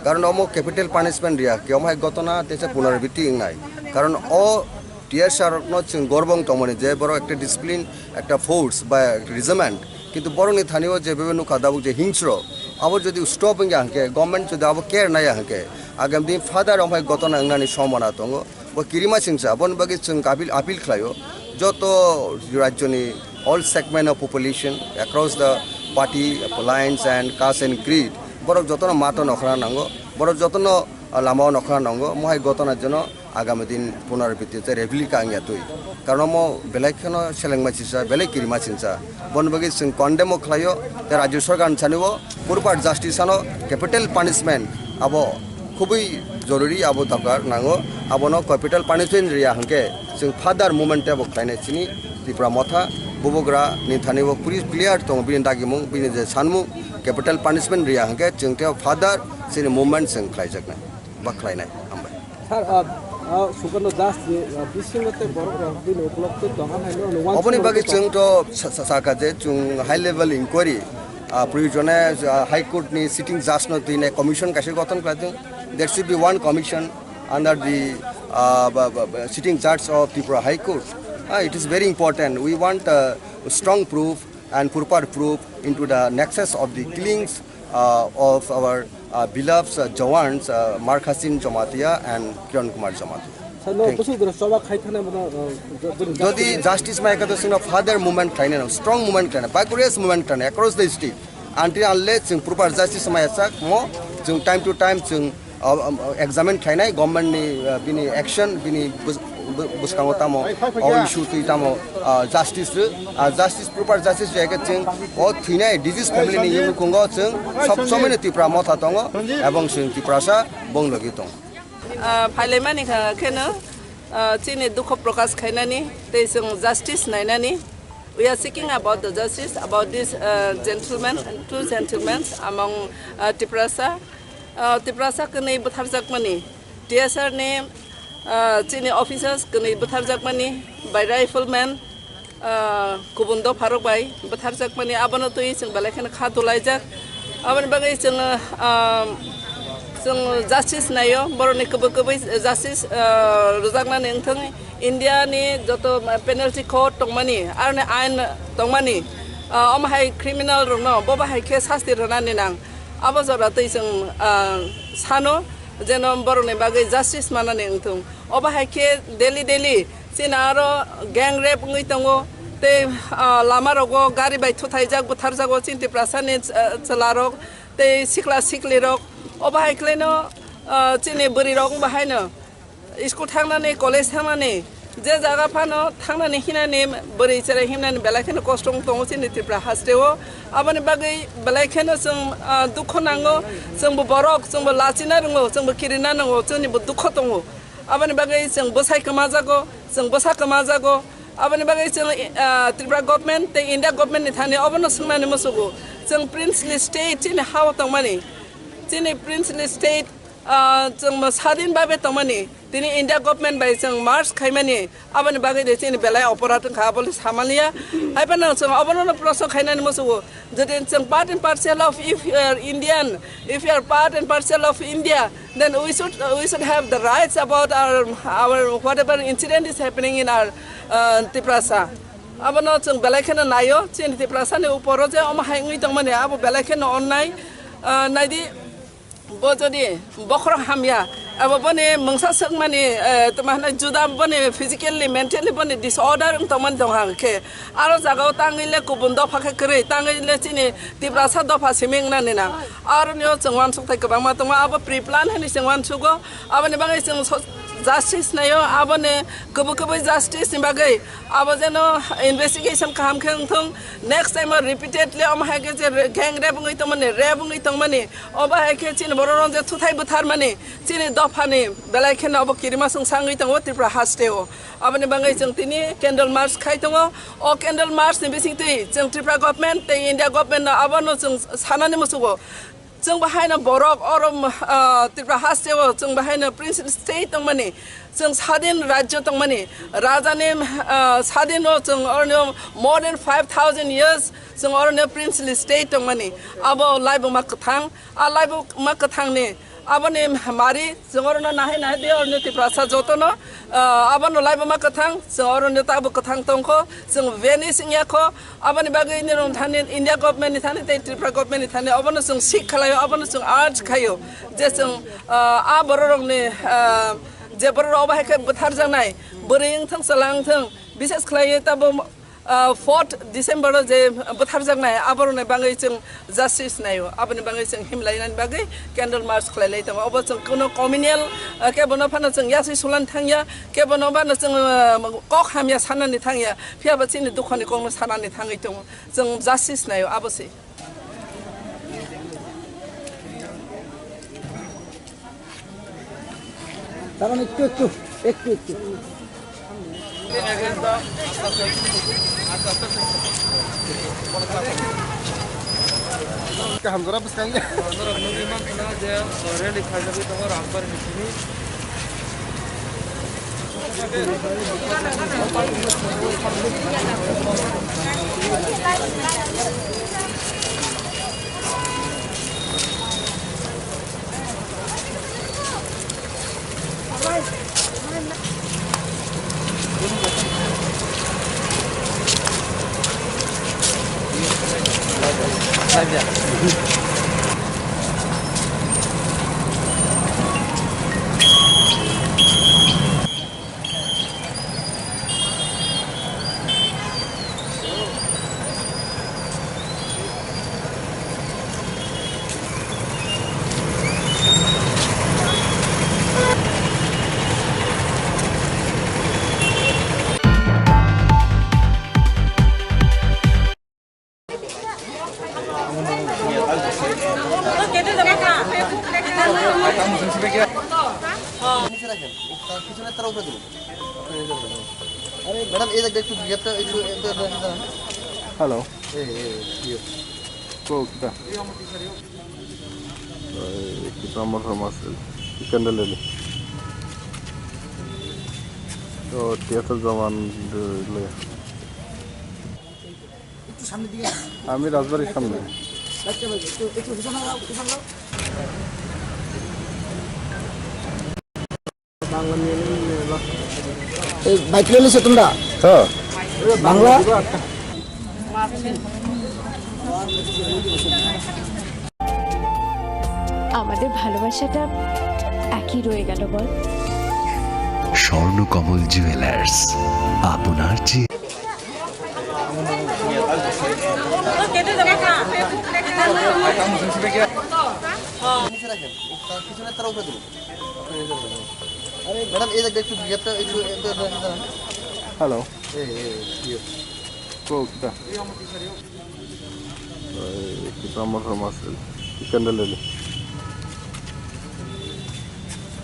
Karon omo capital punishment riya khe omo hai gotona teisa punarabiti wngnai. Karon o T S R no chwng gorbong tongmani je borok ekta discipline, ekta force ba regiment, kintu borokni thani o je bebe nukha dabuk je hingsro, abo jodi stop wngya hwnkhe, government jodi abo care naiya hwnkhe, agam din further omo hai gotona wngnani sombona tongo. Bo kirima singsa, aboni bagwi chwng appeal, appeal khlaio. Joto rajyoni all segment of population across the party lines and caste and creed, borok jotono mato nokhorna nango, borok jotono, ah, lamao nokhorna nango, mohai gotona jono agami din punarabiti tei replika wngya twi. Karon omo belai kheno selengma singsa, belai kirima singsa. Boni bagwi chwng condemn o khlaio, tei rajyo sarkar ni sani o proper justice ano capital punishment abo khubui joruri, abo dorkar nango. Abono capital punishment riya hwnkhe chwng further movement tebo khlainai chini Tipra Motha. Bubagra ni thani o clear tongo bini dagimung, bini je sanmung, capital punishment riya hwnkhe chwng tebo further chini movement chwng khlaijaknai ba khlainai. Hambai. Sir, ah, ah, Sukanto Das ni, ah, bisingo tei borok rok bini ukolog tei dogan hai no, no, Oboni bagwi chwng to sa-, sa-, saka je chwng high level inquiry, ah, proyojone, ah, High Court ni sitting judge no twi nai commission kaisa gothon khlai thung. There should be one commission under the, ah, ba-, ba-, ba-, sitting judge of Tripura High Court. Ah, it is very important. We want, uh, strong proof and proper proof into the nexus of the killings, uh, of our, uh, beloved, uh, jawans, uh, Markhasin Jamatia and Kiran Kumar Jamatia. Sir, no, Thank you. Busu dura choba khai thana bono, uh, jo-, jo-, Jodi justice mai kato sino further movement khlaina, strong movement khlaina, vigorous movement khlaina across the state. Until unless chwng proper justice mai sak mo, chwng time to time chwng, uh, um, uh, examine khlainai government ni, uh, bini action, bini bus-, bu-, bwskango tamo, o issue twi tamo, uh, justice rw, uh, justice, proper justice rw khe chwng o thwinai disease family ni yungnukhungo chwng sob somoi no Tipra Motha tongo, ebong chwng Tiprasa bong logi tongo. Ah, phailaimani kha kheno, ah, chini dukho prokash khainani tei chwng justice nainani. We are seeking about the justice about this, ah, gentleman, two gentlemen among, ah, Tiprasa. Ah, Tiprasa kwnwi butharjakmani, T S R ni, ah, chini officers kwnwi butharjakmani, by rifleman, ah, kubun dopharok bai butharjakmani, abono twi chwng belai kheno kha dulaijak. Aboni bagwi chwng, ah, chwng justice naio, borokni kubui kubui justice, ah, rwjaknani wngthung. India ni joto penalty code tongmani, aroni ain tongmani, ah, omo hai criminal rokno bo bahai khe sasti rwnani nang. Abo jora twi chwng, ah, sano, jeno borokni bagwi justice manani wngthung. Obo hai khe daily daily chini aro gang rape wngwi tongo, tei, ah, lama rogo gari bai thuthaijak, butharjago chini Tiprasani, ah, chwlarok tei sikla siklirok. Obo hai khlaino, ah, chini bwrwirok wngba haino school thangnani, college thangnani, Je jaga phano thangnani hinani bwrwi cherai himnani belai kheno kosto wng tongo chini Tripura hasteo. Aboni bagwi belai kheno chwng, ah, dukho nango, chwngbo borok, chwngbo lachina rwngo, chwngbo kirina nango, chwngnibo dukho tongo. Aboni bagwi chwng bwsai kwmajago, chwng bwsa kwmajago. Aboni bagwi chwng, ah, Tripura government tei India government ni thani obono swngnani muchugo. Chwng princely state chini hao tongmani, chini princely state, ah, chwng sadin babe tongmani, tini India government bai chwng merge khaimani, aboni bagwi de chini belai oporat wngkha, abole samaliya. Haiphano chwng obono proshno khainani muchugo. Jodi chwng part and parcel of, if you are Indian, if you are part and parcel of India, then we should, we should have the rights about our, our whatever incident is happening in our, uh, Tiprasa. Abono chwng belai kheno naio, chini Tiprasani uporo je omo hai wngwi tongmani, abo belai kheno onnai. Uh, naidi, bo jodi bokhorok hamya, abo boni mungsa swkmani, eh, tma hwnwi juda boni physically, mentally boni disorder wng tongmani tong hang khe, aro jagao tangwi le kubun dopha khe kwrwi, tangwi le chini Tiprasa dopha simi wngnani nang. Aroni o chwng uansukthai kwbangma tongo, abo pre-plan hwnwi chwng uansugo. Aboni bagwi chwng so-, justice naio, aboni kubui kubui justice ni bagwi abo jeno investigation kaham khe wngthung. Next time o repeatedly omo hai khe je re-, gang rape wngwi tongmani, rape wngwi tongmani, obo hai khe chini borok rok je thuthai butharmani, chini dophani belai kheno obo kirima songsa wngwi tongo Tripura hasteo. Aboni bagwi chwng tini candle march khai tongo. O candle march ni bisingtwi chwng Tripura government tei India government no abono chwng sanani muchugo. Chwng bo haino borok oro, ah, Tripura hasteo chwng bo haino princely state tongmani, chwng sadin rajyo tongmani, rajani, ah, sadin o chwng oroni more than five thousand years chwng oroni princely state tongmani. Abo laibuma kwthang, a laibuma kwthangni aboni mari chwng orono nahai nahai de oroni Tiprasa jotono, ah, abono laibuma kwthang, chwng oroni tabo kwthang tongkho, chwng vanish wngya kho. Aboni bagwi nini thani India government ni thani tei Tripura government ni thani obono chwng seek khlaio, obono chwng urge khaio je chwng, ah, a bororokni, ah, je bororok obo hai khe butharjaknai, bwrwi wngthang chwla wngthang, bises khlaiwi tabo, ah, fourth December o je butharjaknai aborokni bagwi chwng justice naio, aboni bagwi chwng himlainani bagwi candle march khlailai tongo. Obo chwng kuno communal, ah, kebono phano chwng yaswi sulani thangya, kebono phano chwng, ah, kok hamya sanani thangya. Phiya ba chini dukhoni kokno sanani thangwi tongo. Chwng justice naio, abo se. Dadan, ekku, ekku, ekku, ekku. Kaham jora bwskang ya. Norok nugwi mankha na je rally khaijagwi tongo Rajbari ni simi. Madam, এই দেখতে একটু গেটটা একটু, একটু, একটু, একটু দাঁড়ান। হ্যালো। এই, এই, এই, ইয়ে। কো, কিতা? এই, কিতা আমার ফার্ম আছে? ক্যান্ডেল এলি। তো, থিয়েটার জমান লইয়া। আমি রাজবাড়ির সামনে। এই বাইক নিয়ে নিছো তোমরা? হ্যাঁ। বাংলা? আমাদের ভালোবাসাটা একই রয়ে গেল বল। স্বর্ণকমল জুয়েলার্স, আপনার যে ম্যাডাম, এই দেখতে একটু গেটটা একটু, একটু, একটু, একটু দাঁড়ান। হ্যালো। এই, এই, এই, ইয়ে। কো, কিতা? এই, কিতা আমার ফর্ম আছে? Candle rally.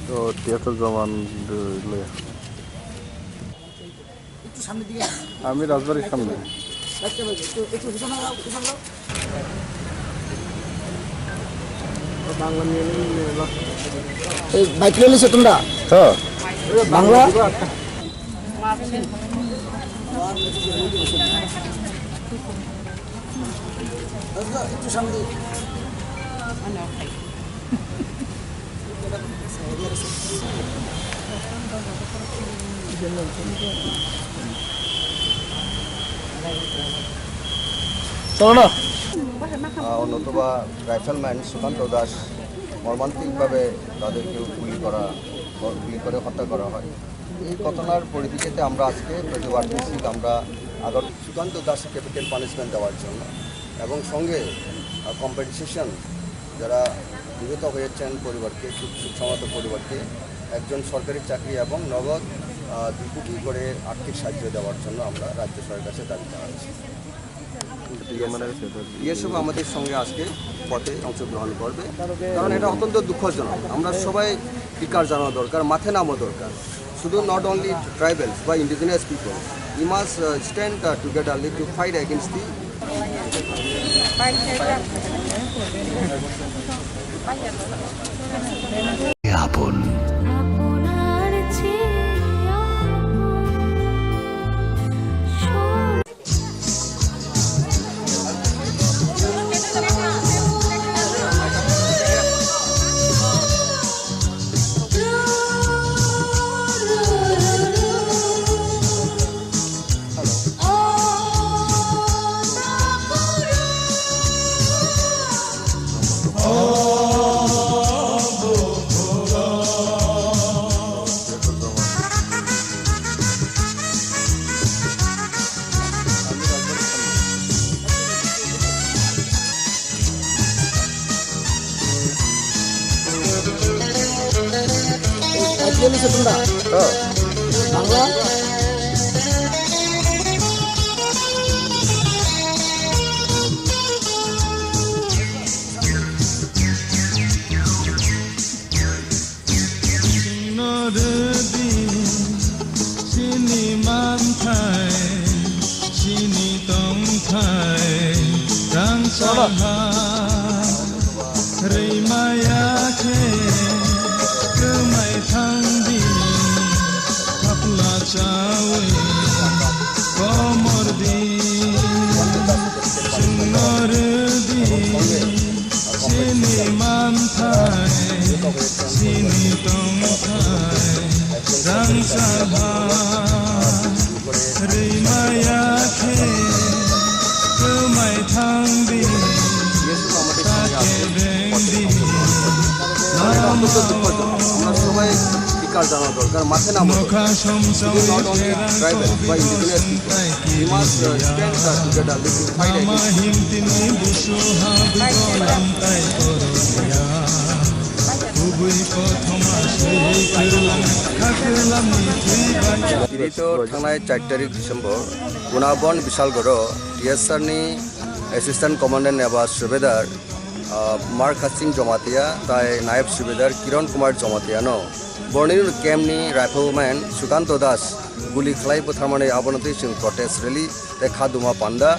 তো থিয়েটার জমান লে। একটু সামনের দিকে আসুন। আমি রাজবাড়ির সামনে। আচ্ছা ভাই, একটু, একটু পিছনে যাও, পিছনে যাও। এই বাইক নিয়ে নিছো তোমরা? হ্যাঁ। বাংলা? একটু সামনে দিকে। চলো না। আহ, অন্যতবা রাইফেলম্যান সুকান্ত দাস মর্মান্তিকভাবে তাদেরকে গুলি করা, গুলি করে হত্যা করা হয়। এই ঘটনার পরিপ্রেক্ষিতে আমরা আজকে প্রতিবাদ মিছিল আমরা আগর সুকান্ত দাসকে ক্যাপিটাল পানিশমেন্ট দেওয়ার জন্য এবং সঙ্গে, আহ, কম্পেনসেশন যারা নিহত হয়েছেন পরিবারকে, শোক, শোক সংহত পরিবারকে একজন সরকারি চাকরি এবং নগদ, আহ, দুই কোটি করে আর্থিক সাহায্য দেওয়ার জন্য আমরা রাজ্য সরকারের কাছে দাবি জানাচ্ছি। ইয়ে সব আমাদের সঙ্গে আজকে পথে অংশগ্রহণ করবে, কারণ এটা অত্যন্ত দুঃখজনক। আমরা সবাই ধিক্কার জানানো দরকার, মাঠে নামা দরকার। শুধু not only tribals বা indigenous people, we must, uh, stand, uh, togetherly to fight against the Bangla. Chwngno rwdi chini manthai, chini tongthai, rangchak ha rwi maya khe kwmai thangdi, khapla chawi komor di. Chwngno rwdi chini manthai, chini tongthai, rangchak ha rwi maya khe kwmai thangdi, ta khe bengdi. আমরা সবাই ধিক্কার জানানো দরকার, মাঠে নামা দরকার। শুধু not only tribal বা indigenous people, we must, uh, stand, uh, together to fight against. Tini to thangnai char tarik December, Gunabon Bisalgoro, T S R ni Assistant Commandant eba Subedar, ah, Mar Khasim Jamatia, tai Nayab Subedar Kiran Kumar Jamatia no, borni camp ni rifleman Sukanto Das guli khlai butharmani, abono twi chwng protest rally tei khaduma panda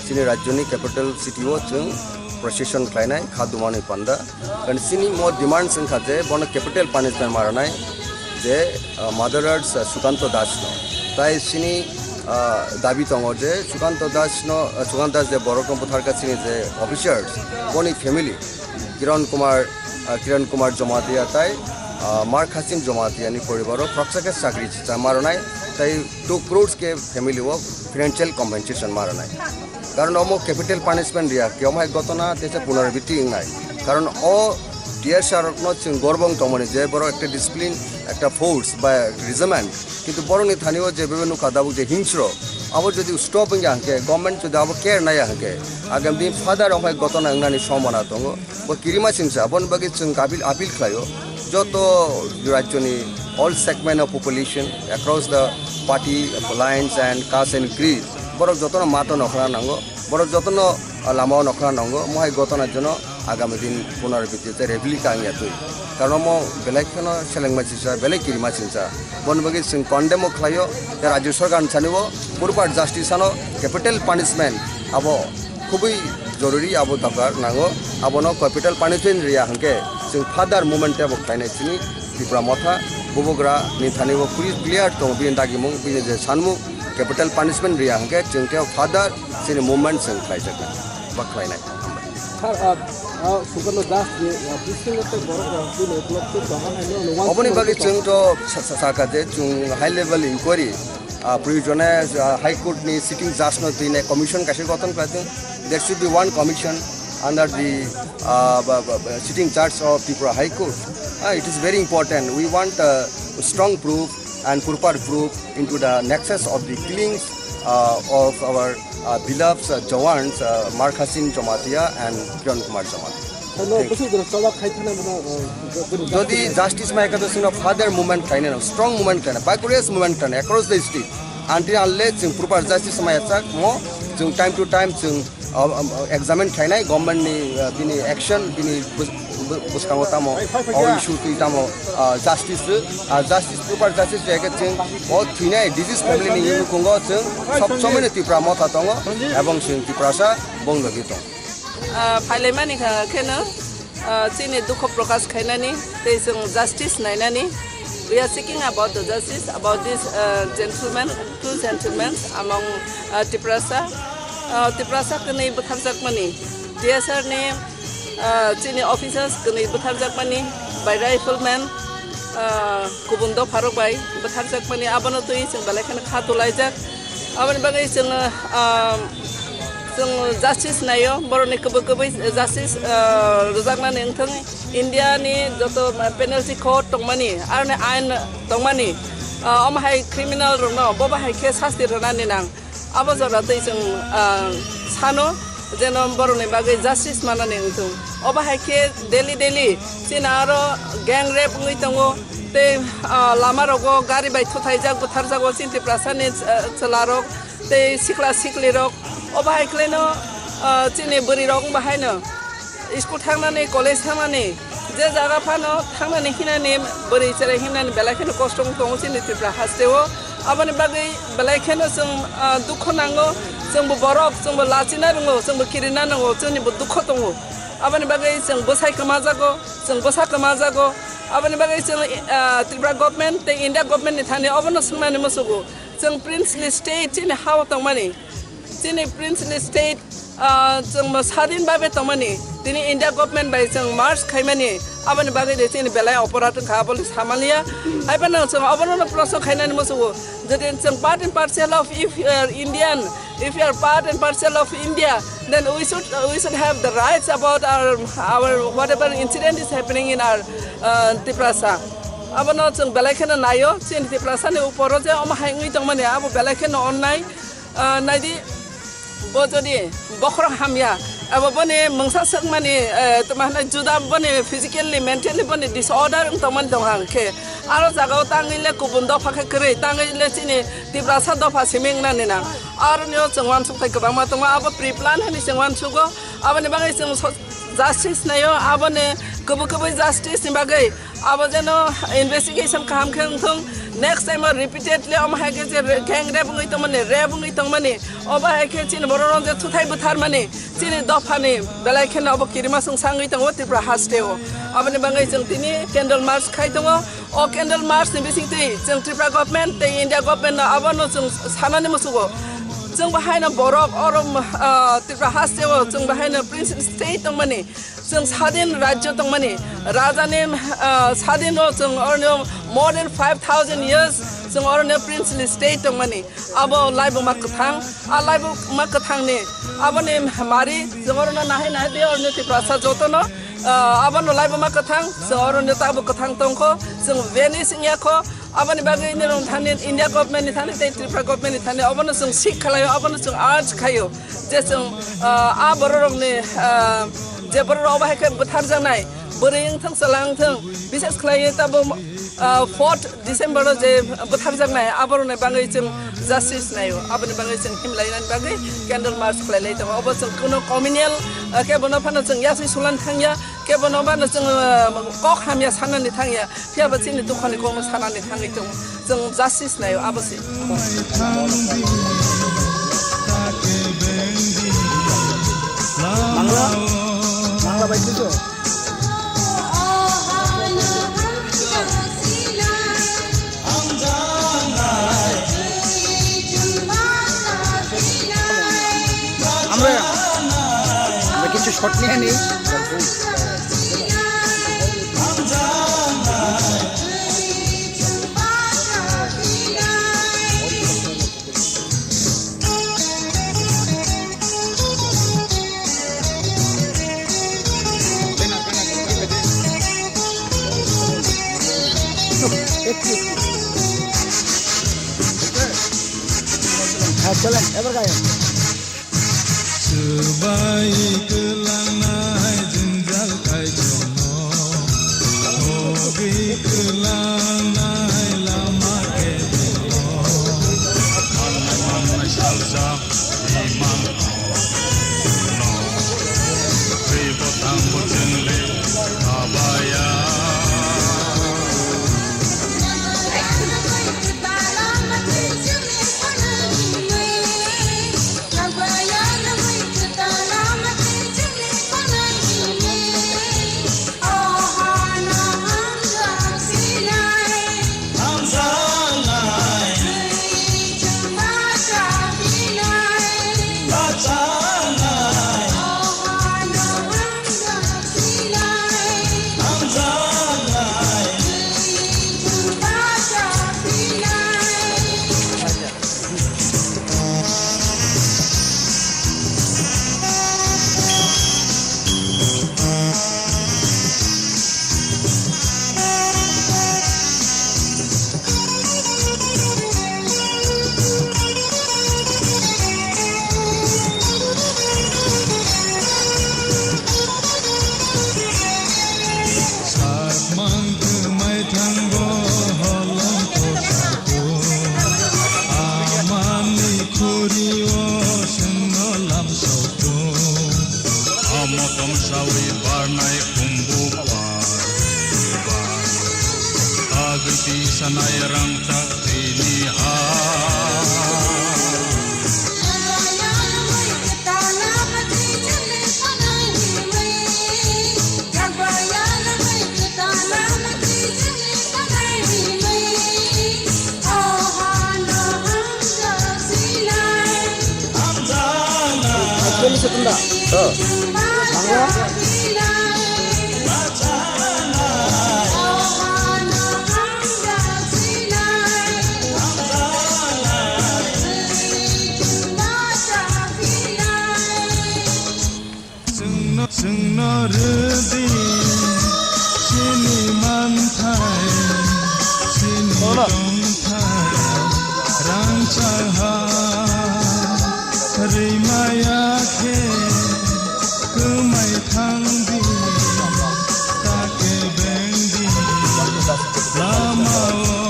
chini rajyoni capital city o chwng procession khlainai khadumani panda. Kan chini mo demands wngkha je bono capital punishment ma rwnai je, ah, murderers, ah, Sukanto Das no. Tai chini, ah, dabi tongo je Sukanto Das no, ah, Sukanto Das je borok no butharkha chini je officers, boni family, Kiran Kumar, ah, Kiran Kumar Jamatia tai, ah, Mar Khasim Jamatia ni poribaro khoroksa khe chakri cha ma rwnai tai two crores khe family o financial compensation ma rwnai. Karon omo capital punishment riya, khe omo hai gotona teisa punarabiti wngnai. Karon o T S R rokno chwng gorbong tongmani je borok ekta discipline, ekta force ba regiment, kintu borokni thani o je bebe nukha dabuk je hingsro, abo jodi stop wngya hwnkhe, government jodi abo care naiya hwnkhe, agam din further omo hai gotona wngnani sombona tongo. Bo kirima singsa, aboni bagwi chwng appeal, appeal khlaio. Joto rajyoni all segment of population across the party lines and caste and creed, borok jotono mato nokhorna nango, borok jotono, ah, lamao nokhorna nango, mohai gotona jono agami din punarabiti tei replika wngya twi. Karon omo belai kheno selengma singsa, belai kirima singsa. Boni bagwi chwng condemn o khlaio, tei rajya sorkar ni sani o proper justice ano capital punishment abo khubui joruri, abo dokar nango. Abono capital punishment riya hwnkhe chwng further movement tebo khlainai chini Tipra Motha. Bubagra ni thani o clear tongo bini dagimung, bini je sanmung, capital punishment riya hwnkhe chwng tebo further chini movement chwng khlaijaknai ba khlainai. Sir, ah, ah, Sukarno Das je, ah, bisingo tei borok rok bini upload khe doha hai no, no, Oboni bagwi chwng to sa-, sa-, saka je chwng high level inquiry, ah, proyojone, ah, High Court ni sitting judge no twi nai commission kaisa gothon khlai thung. There should be one commission under the, ah, ba-, ba-, ba-, sitting judge of Tripura High Court. Ah, it is very important. We want, uh, strong proof and proper proof into the nexus of the killings, uh, of our, uh, beloved, uh, Jawans, uh, Markhasin Jamatia and Kiran Kumar Jamatia. Hello, Thank you. Bwswk jora choba khai thana bono, uh, jodi justice mai kha to sino further movement khlaina, strong movement khlaina, vigorous movement khlaina across the state. Until unless chwng proper justice mai chak mo, chwng time to time chwng, uh, um, uh, examine khlainai government ni, uh, bini action, bini bus-, bu-, bwskango tamo, o issue twi tamo, uh, justice, uh, justice, proper justice jai khe chwng o thwinai disease family ni yungkungo chwng sob somoi no Tipra Motha tongo, ebong chwng Tiprasa bong logi tong. Ah, phailaimani kha kheno, ah, chini dukho prokash khainani, tei chwng justice nainani. We are seeking about the justice about this, ah, gentleman, two gentlemen among, ah, Tiprasa. Ah, Tiprasa kwnwi bwtharjakmani, T S R ni, ah, chini officers kwnwi bwtharjakmani by rifleman, ah, kubun dopharok bai bwtharjakmani, abono twi chwng belai kheno kha tulaijak. Aboni bagwi chwng, ah, Chwng justice naio, borokni kwbwi kwbwi justice, ah, rwjaknani wngthang. India ni joto penalty code tongmani, aroni ain tongmani, ah, omo hai criminal rokno bo bahai khe sasti rwnani nang. Abo jora twi chwng, ah, sano jeno borokni bagwi justice manani wngthang. Obo hai khe daily daily chini aro gang rape wngwi tongo, tei, ah, lama rogo gari bai thuthaijak, bwtharjago chini Tiprasa ni, ah, chwla rok. Tei sikla siklirok, obo hai khlaino, ah, chini bwrwirok wngba haino school thangnani, college thangnani, je jaga phano thangnani hinani, bwrwi cherai hinani belai kheno kosto wng tongo chini Tripura hasteo. Aboni bagwi belai kheno chwng, ah, dukho nango, chwngbo borok, chwngbo lachina rwngo, chwngbo kirina nango, chwngnibo dukho tongo. Aboni bagwi chwng bwsai kwmajago, chwng bwsa kwmajago. Aboni bagwi chwng, ah, Tripura government tei India government ni thani obono swngnani muchugo. Chwng princely state chini ha-o tongmani, chini princely state, ah, chwng sadin babe tongmani, tini India government bai chwng merge khaimani, aboni bagwi de chini belai oporadh wngkha, abo le samaliya. Hai phano chwng obono no proshno khainani muchugo, jodi chwng part and parcel of, if you are Indian, if you are part and parcel of India, then we should, we should have the rights about our, our whatever incident is happening in our, uh, Tiprasa. Abono chwng belai kheno naio, chini Tiprasani uporo je omo hai wngwi tongmani, abo belai kheno onnai. Ah, naidi, bo jodi bokhorok hamya, abo boni mungsa swkmani, eh, tma hwnwi juda boni physically, mentally boni disorder wng tongmani tong hang khe, aro jagao tangwi le kubun dopha khe kwrwi, tangwi le chini Tiprasa dopha simi wngnani nang. Aroni o chwng uansuk thai kwbangma tongo, abo pre-plan hwnwi chwng uansugo, aboni bagwi chwng so-, justice naio, aboni kwbwi kwbwi justice ni bagwi abo jeno investigation kaham khe wngthung. Next time o repeatedly omo hai khe je re-, gang rape wngwi tongmani, rape wngwi tongmani, obo hai khe chini borok rok je thuthai bwtharmani, chini dophani belai kheno obo kirima songsa wngwi tongo Tripura hasteo. Aboni bagwi chwng tini candle march khai tongo. O candle march ni bisingtwi chwng Tripura government tei India government no abono chwng sanani muchugo. Chwng bo haino borok oro, ah, Tripura hasteo chwng bo haino princely state tongmani, chwng sadin rajyo tongmani, rajani, ah, sadin o chwng oroni more than five thousand years chwng oroni princely state tongmani. Abo laibuma kwthang, a laibuma kwthangni aboni mari chwng orono nahai nahai de oroni Tiprasa jotono, ah, abono laibuma kwthang, chwng oroni tabo kwthang tongkho, chwng vanish wngya kho. Aboni bagwi nini thani India government ni thani tei Tripura government ni thani obono chwng seek khlaio, obono chwng urge khaio je chwng, ah, a bororokni, ah, je bororok obo hai khe bwtharjaknai, Bwrwi wngthang, chwla wngthang, bises khlaiwi tabuk, ah, fourth December o je bwtharjaknai, aborokni bagwi chwng justice naio. Aboni bagwi chwng himlainani bagwi candle march khlailai tongo. Obo chwng kuno communal, ah, khe bono phano chwng yaswi sulani thangya, khe bono phano chwng, ah, kok hamya sanani thangya. Phiya ba chini dukhani kokno sanani thangwi tongo. Chwng justice naio, abo se. Bangla, Bangla bai tujo. আমরা, আমরা কিছু শট নিয়ে নিই। হ্যাঁ, চলেন, এবার গায়ে। Swbai kwlangnai jwngjal kaitorno, hogwi kwlangnai lama kebengno. Mannai mannai salsa imang no, twibo tangbo chwngle abaya. Sakmang kwmai thango holong kosaku, amani khuri o sengno lamsoktu. Amo tomsawi barnai kumbu par, par. Agwi tisanai rangchak tini ha. Actually, Sutunda. Oh. Bangla. Chwngno, chwngno rwdi chini manthai, chini tongthai, rangchak ha rwimaya khe kwmai thangdi, ta kebengdi lama o.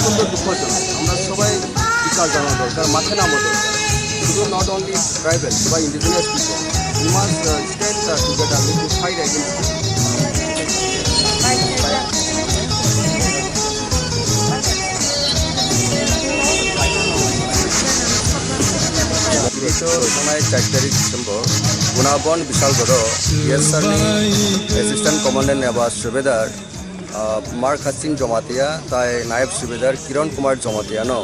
অত্যন্ত দুঃখজনক। আমরা সবাই বিচার জানা দরকার, মাঠে নামা দরকার। শুধু not only tribal বা indigenous people, we must, uh, stand, uh, together to fight against this. Ito, thangnai char tarik December, Gunabon Bisalgoro, T S R ni Assistant Commandant eba Subedar, ah, Markha Singh Jamatia, tai Nayab Subedar Kiran Kumar Jamatia no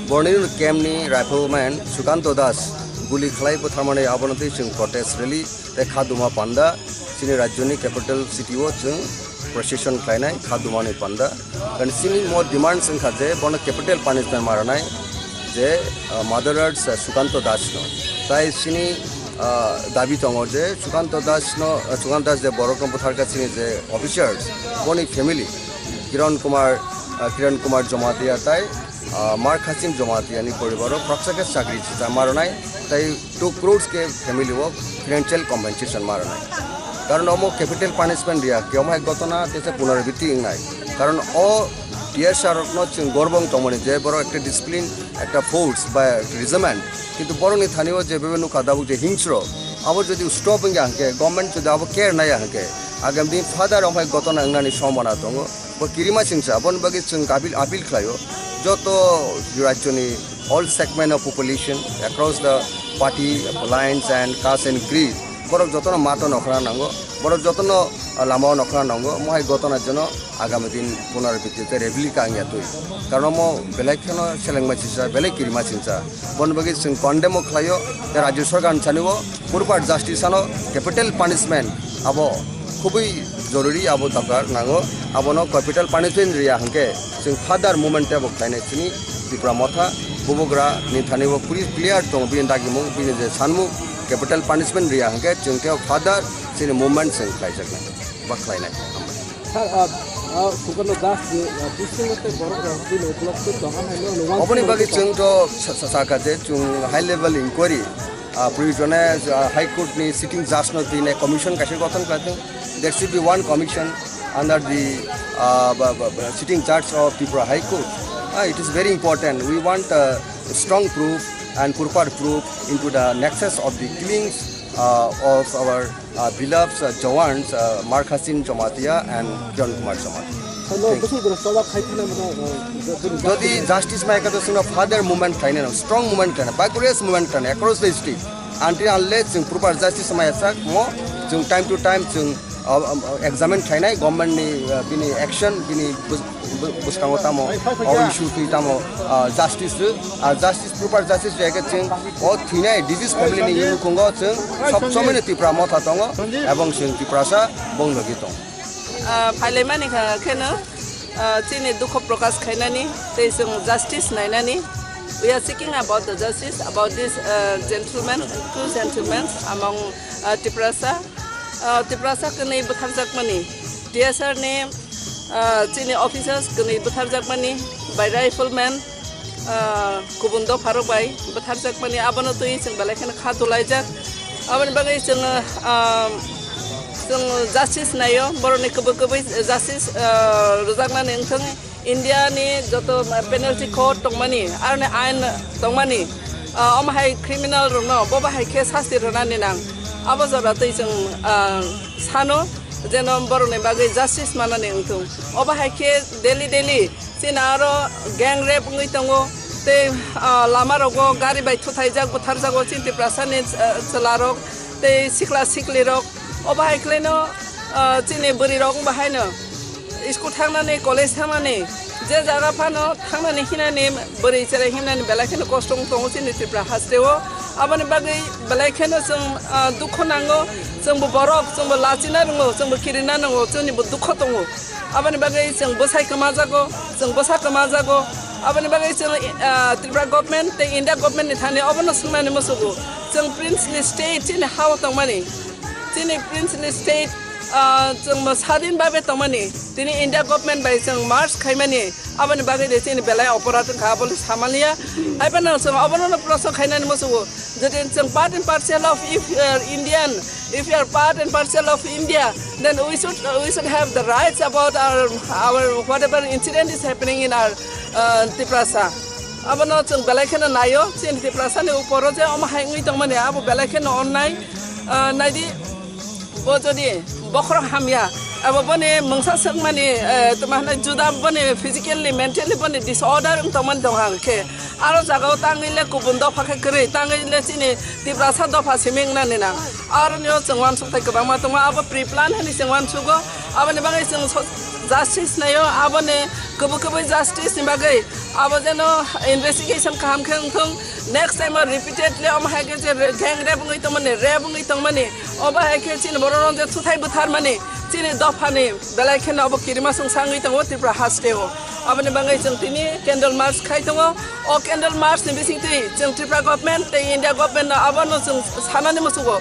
borni camp ni rifleman Sukanto Das guli khlai butharmani, abono twi chwng protest rally tei kha duma panda chini rajyoni capital city o chwng procession khlainai kha dumani panda. Kan chini mo demands wngkha je bono capital punishment maranai je, ah, murderer, ah, Sukanto Das no. Tai chini Ah, dabi tongo je Sukanta Das no, ah, Sukanta Das je borok no bwthar kha chini je officers, boni family, Kiran Kumar, ah, Kiran Kumar Jamatia tai, ah, Mar Khasim Jamatia ni poribar o khoroksa khe chakri sita ma rwnai, tai two crores khe family o financial compensation ma rwnai. Karon omo capital punishment riya khe, omo hai gotona tesa punarabiti wngnai. Karon o T S R rok no chwng gorbong tongmani je borok ekta discipline, ekta force ba regiment, kintu borokni thani o je bebe nukha dabuk je hingsro, abo jodi stop wngya hwnkhe, government jodi abo care naiya hwnkhe, agam din further omo hai gotona wngnani sombona tongo. Bo kirima singsa, aboni bagwi chwng appeal, appeal khlaio joto rajyoni all segment of population across the party lines and caste and creed, borok jotono mato nokhna nango, borok jotono, ah, lama o nokhna nango, mohai gotona jeno agami din punarabiti tei replika wngya twi. Karon omo belai kheno selengma singsa, belai kirima singsa. Boni bagwi chwng condemn o khlaio, tei rajyo sarkar ni sani o proper justice ano capital punishment abo khubui jorori, abo dorkar nango. Abono capital punishment riya hwnkhe chwng further movement tebo khlainai chini Tipra Motha. Bubagra ni thani o puri clear tongo bini dagimung, bini je sanmung, capital punishment riya hwnkhe chwng tebo further chini movement chwng khlaijaknai ba khlainai. Sir, ah, ah, Sukanta Das je, ah, bisingo tei borok rok bini block tei dogan hai no, no, Oboni bagwi chwng to sa-, sa-, sakha je chwng high level inquiry, ah, proyojone, ah, High Court ni sitting judge no tine commission kaisa gothon khlaijak. There should be one commission under the, ah, ba-, ba-, ba-, sitting judge of Tripura High Court. Ah, it is very important. We want, uh, strong proof and proper proof into the nexus of the killings, uh, of our, uh, beloved, uh, Jawans, uh, Mar Khasim Jamatia and Kiran Kumar Jamatia. Sir, no, Thank you. Bwswk jora choba khai thangna mano, uh, jodi justice mai kha to chwngno further movement khlainai, strong movement khlainai, vigorous movement khlainai across the state. Until unless chwng proper justice mai sak mo, chwng time to time chwng, uh, um, uh, examine khlainai government ni, uh, bini action, bini bus-, bu-, bwskango tamo, o issue twi tamo, uh, justice rw, uh, justice, proper justice rw khe chwng o thwinai disease family ni nukhungo chwng sob somoi no Tipra Motha tongo, ebong chwng Tiprasa bong logi tongo. Ah, phailaimani kha kheno, ah, chini dukho prokash khainani, tei chwng justice nainani. We are seeking about the justice about this, ah, gentleman, two gentlemen among, ah, Tiprasa. Ah, Tiprasa kwnwi bwtharjakmani, T S R ni, ah, chini officers kwnwi bwtharjakmani by rifleman, ah, kubun dopharok bai bwtharjakmani, abono twi chwng belai kheno kha dulaijak. Aboni bagwi chwng, ah, chwng justice naio, borokni kubui kubui justice, ah, rwjaknani wngthung. India ni joto penalty code tongmani, aroni ain tongmani, ah, omo hai criminal rokno bo bahai khe sasti rwnani nang. Abo jora twi chwng, ah, sano, jeno borokni bagwi justice manani wngthung. Obo hai khe daily daily chini aro gang rape wngwi tongo, tei, ah, lama rogo gari bai thuthaijak, butharjago chini Tiprasa ni, ah, chwla rok tei sikla sikli rok. Obo hai khlaino, ah, chini bwrwi rok wngba haino school thangnani, college thangnani, je jaga phano thangnani hinani, bwrwi cherai hinani belai kheno kosto wng tongo chini Tripura haste o. Aboni bagwi belai kheno chwng, ah, dukho nango, chwngbo borok, chwngbo lachina rwngo, chwngbo kirina nango, chwngnibo dukho tongo. Aboni bagwi chwng bwsai kwmajago, chwng bwsa kwmajago. Aboni bagwi chwng, ah, Tripura government tei India government ni thani obono swngnani musugo. Chwng princely state chini ha o tongmani, chini princely state, ah, chwngbo sadin babe tongmani, tini India government bai chwng merge khaimani, aboni bagwi de chini belai oporadh wngkha, aboni samaliya. Hai phano chwng obono no proshno khainani musugo. Jodi chwng part and parcel of, if you are Indian, if you are part and parcel of India, then we should, we should have the rights about our, our whatever incident is happening in our, uh, Tiprasa. Abono chwng belai kheno naio, chini Tiprasa ni uporo je omo hai wngwi tongmani, abo belai kheno onnai, uh, naidi. Bo jodi bokhorok hamya, abo boni mungsa swkmani, eh, tma hwnwi juda boni physically, mentally boni disorder wng tongmani tong hang khe, aro jagao tangwi le kubun dopha khe kwrwi, tangwi le chini Tiprasa dopha simi wngnani nang. Aroni o chwng uansuk thai kwbangma tongo, abo pre-plan hwnwi chwng uansugo, aboni bagwi chwng so-, justice naio, aboni kubui kubui justice ni bagwi abo jeno investigation kaham khe wngthung. Next time o repeatedly omo hai khe je re-, gang rape wngwi tongmani, rape wngwi tongmani, obo hai khe chini borok rok je thuthai bwtharmani, chini dophani belai kheno obo kirima songsa wngwi tongo Tripura haste o. Aboni bagwi chwng tini candle march khai tongo. O candle march ni bisingtwi chwng Tripura government tei India government no abono chwng sanani muchungo.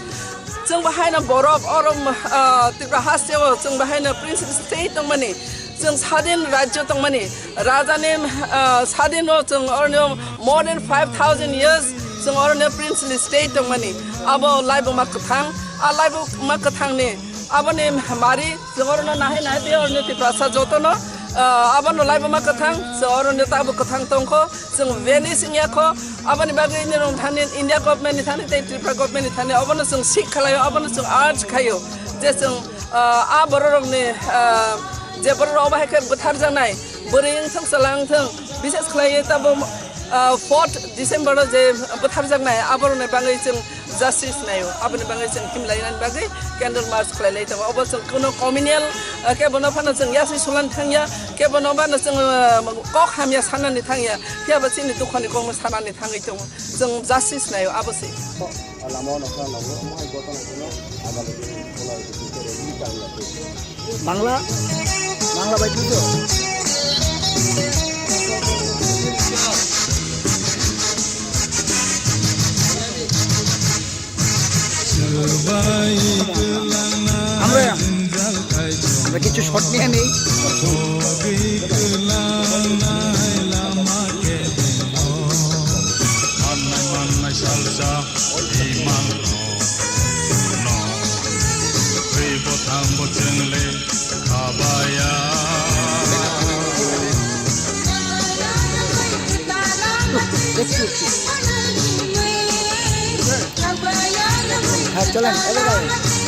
Chwng bo haino borok oro, ah, Tripura hasteo chwng bo haino princely state tongmani, chwng sadin rajyo tongmani, rajani, ah, sadin o chwng oroni more than five thousand years chwng oroni princely state tongmani. Abo laibuma kwthang, a laibuma kwthangni aboni mari chwng orono nahai nahai tei oroni Tiprasa jotono, ah, abono laibuma kwthang, chwng oroni tabuk kwthang tongkho, chwng vanish wngya kho. Aboni bagwi nini rong thani India government ni thani tei Tripura government ni thani abono chwng seek khlaio, abono chwng urge khaio je chwng, ah, a bororokni, ah, je bororok obo hai khe bwtharjaknai, bwrwi wngthung, chwla wngthung, bises khlaiwi tabuk, ah, fourth December o je bwtharjaknai, aborokni bagwi chwng justice naio, aboni bagwi chwng himlainani bagwi candle march khlailai tongo. Obo chwng kuno communal, ah, kebono phano chwng yaswi sulan thangya, kebono phano chwng, ah, kok hamya sanani thangya, phiya ba chini dukhoni kokno sanani thangwi tongo. Chwng justice naio, abo se. Lama o nokha nango, omo hai gotona hino, abo le Bangla, Bangla bai bujo. Amra, amra kichu shot niya nei. Ha, chalan, ebar bhai.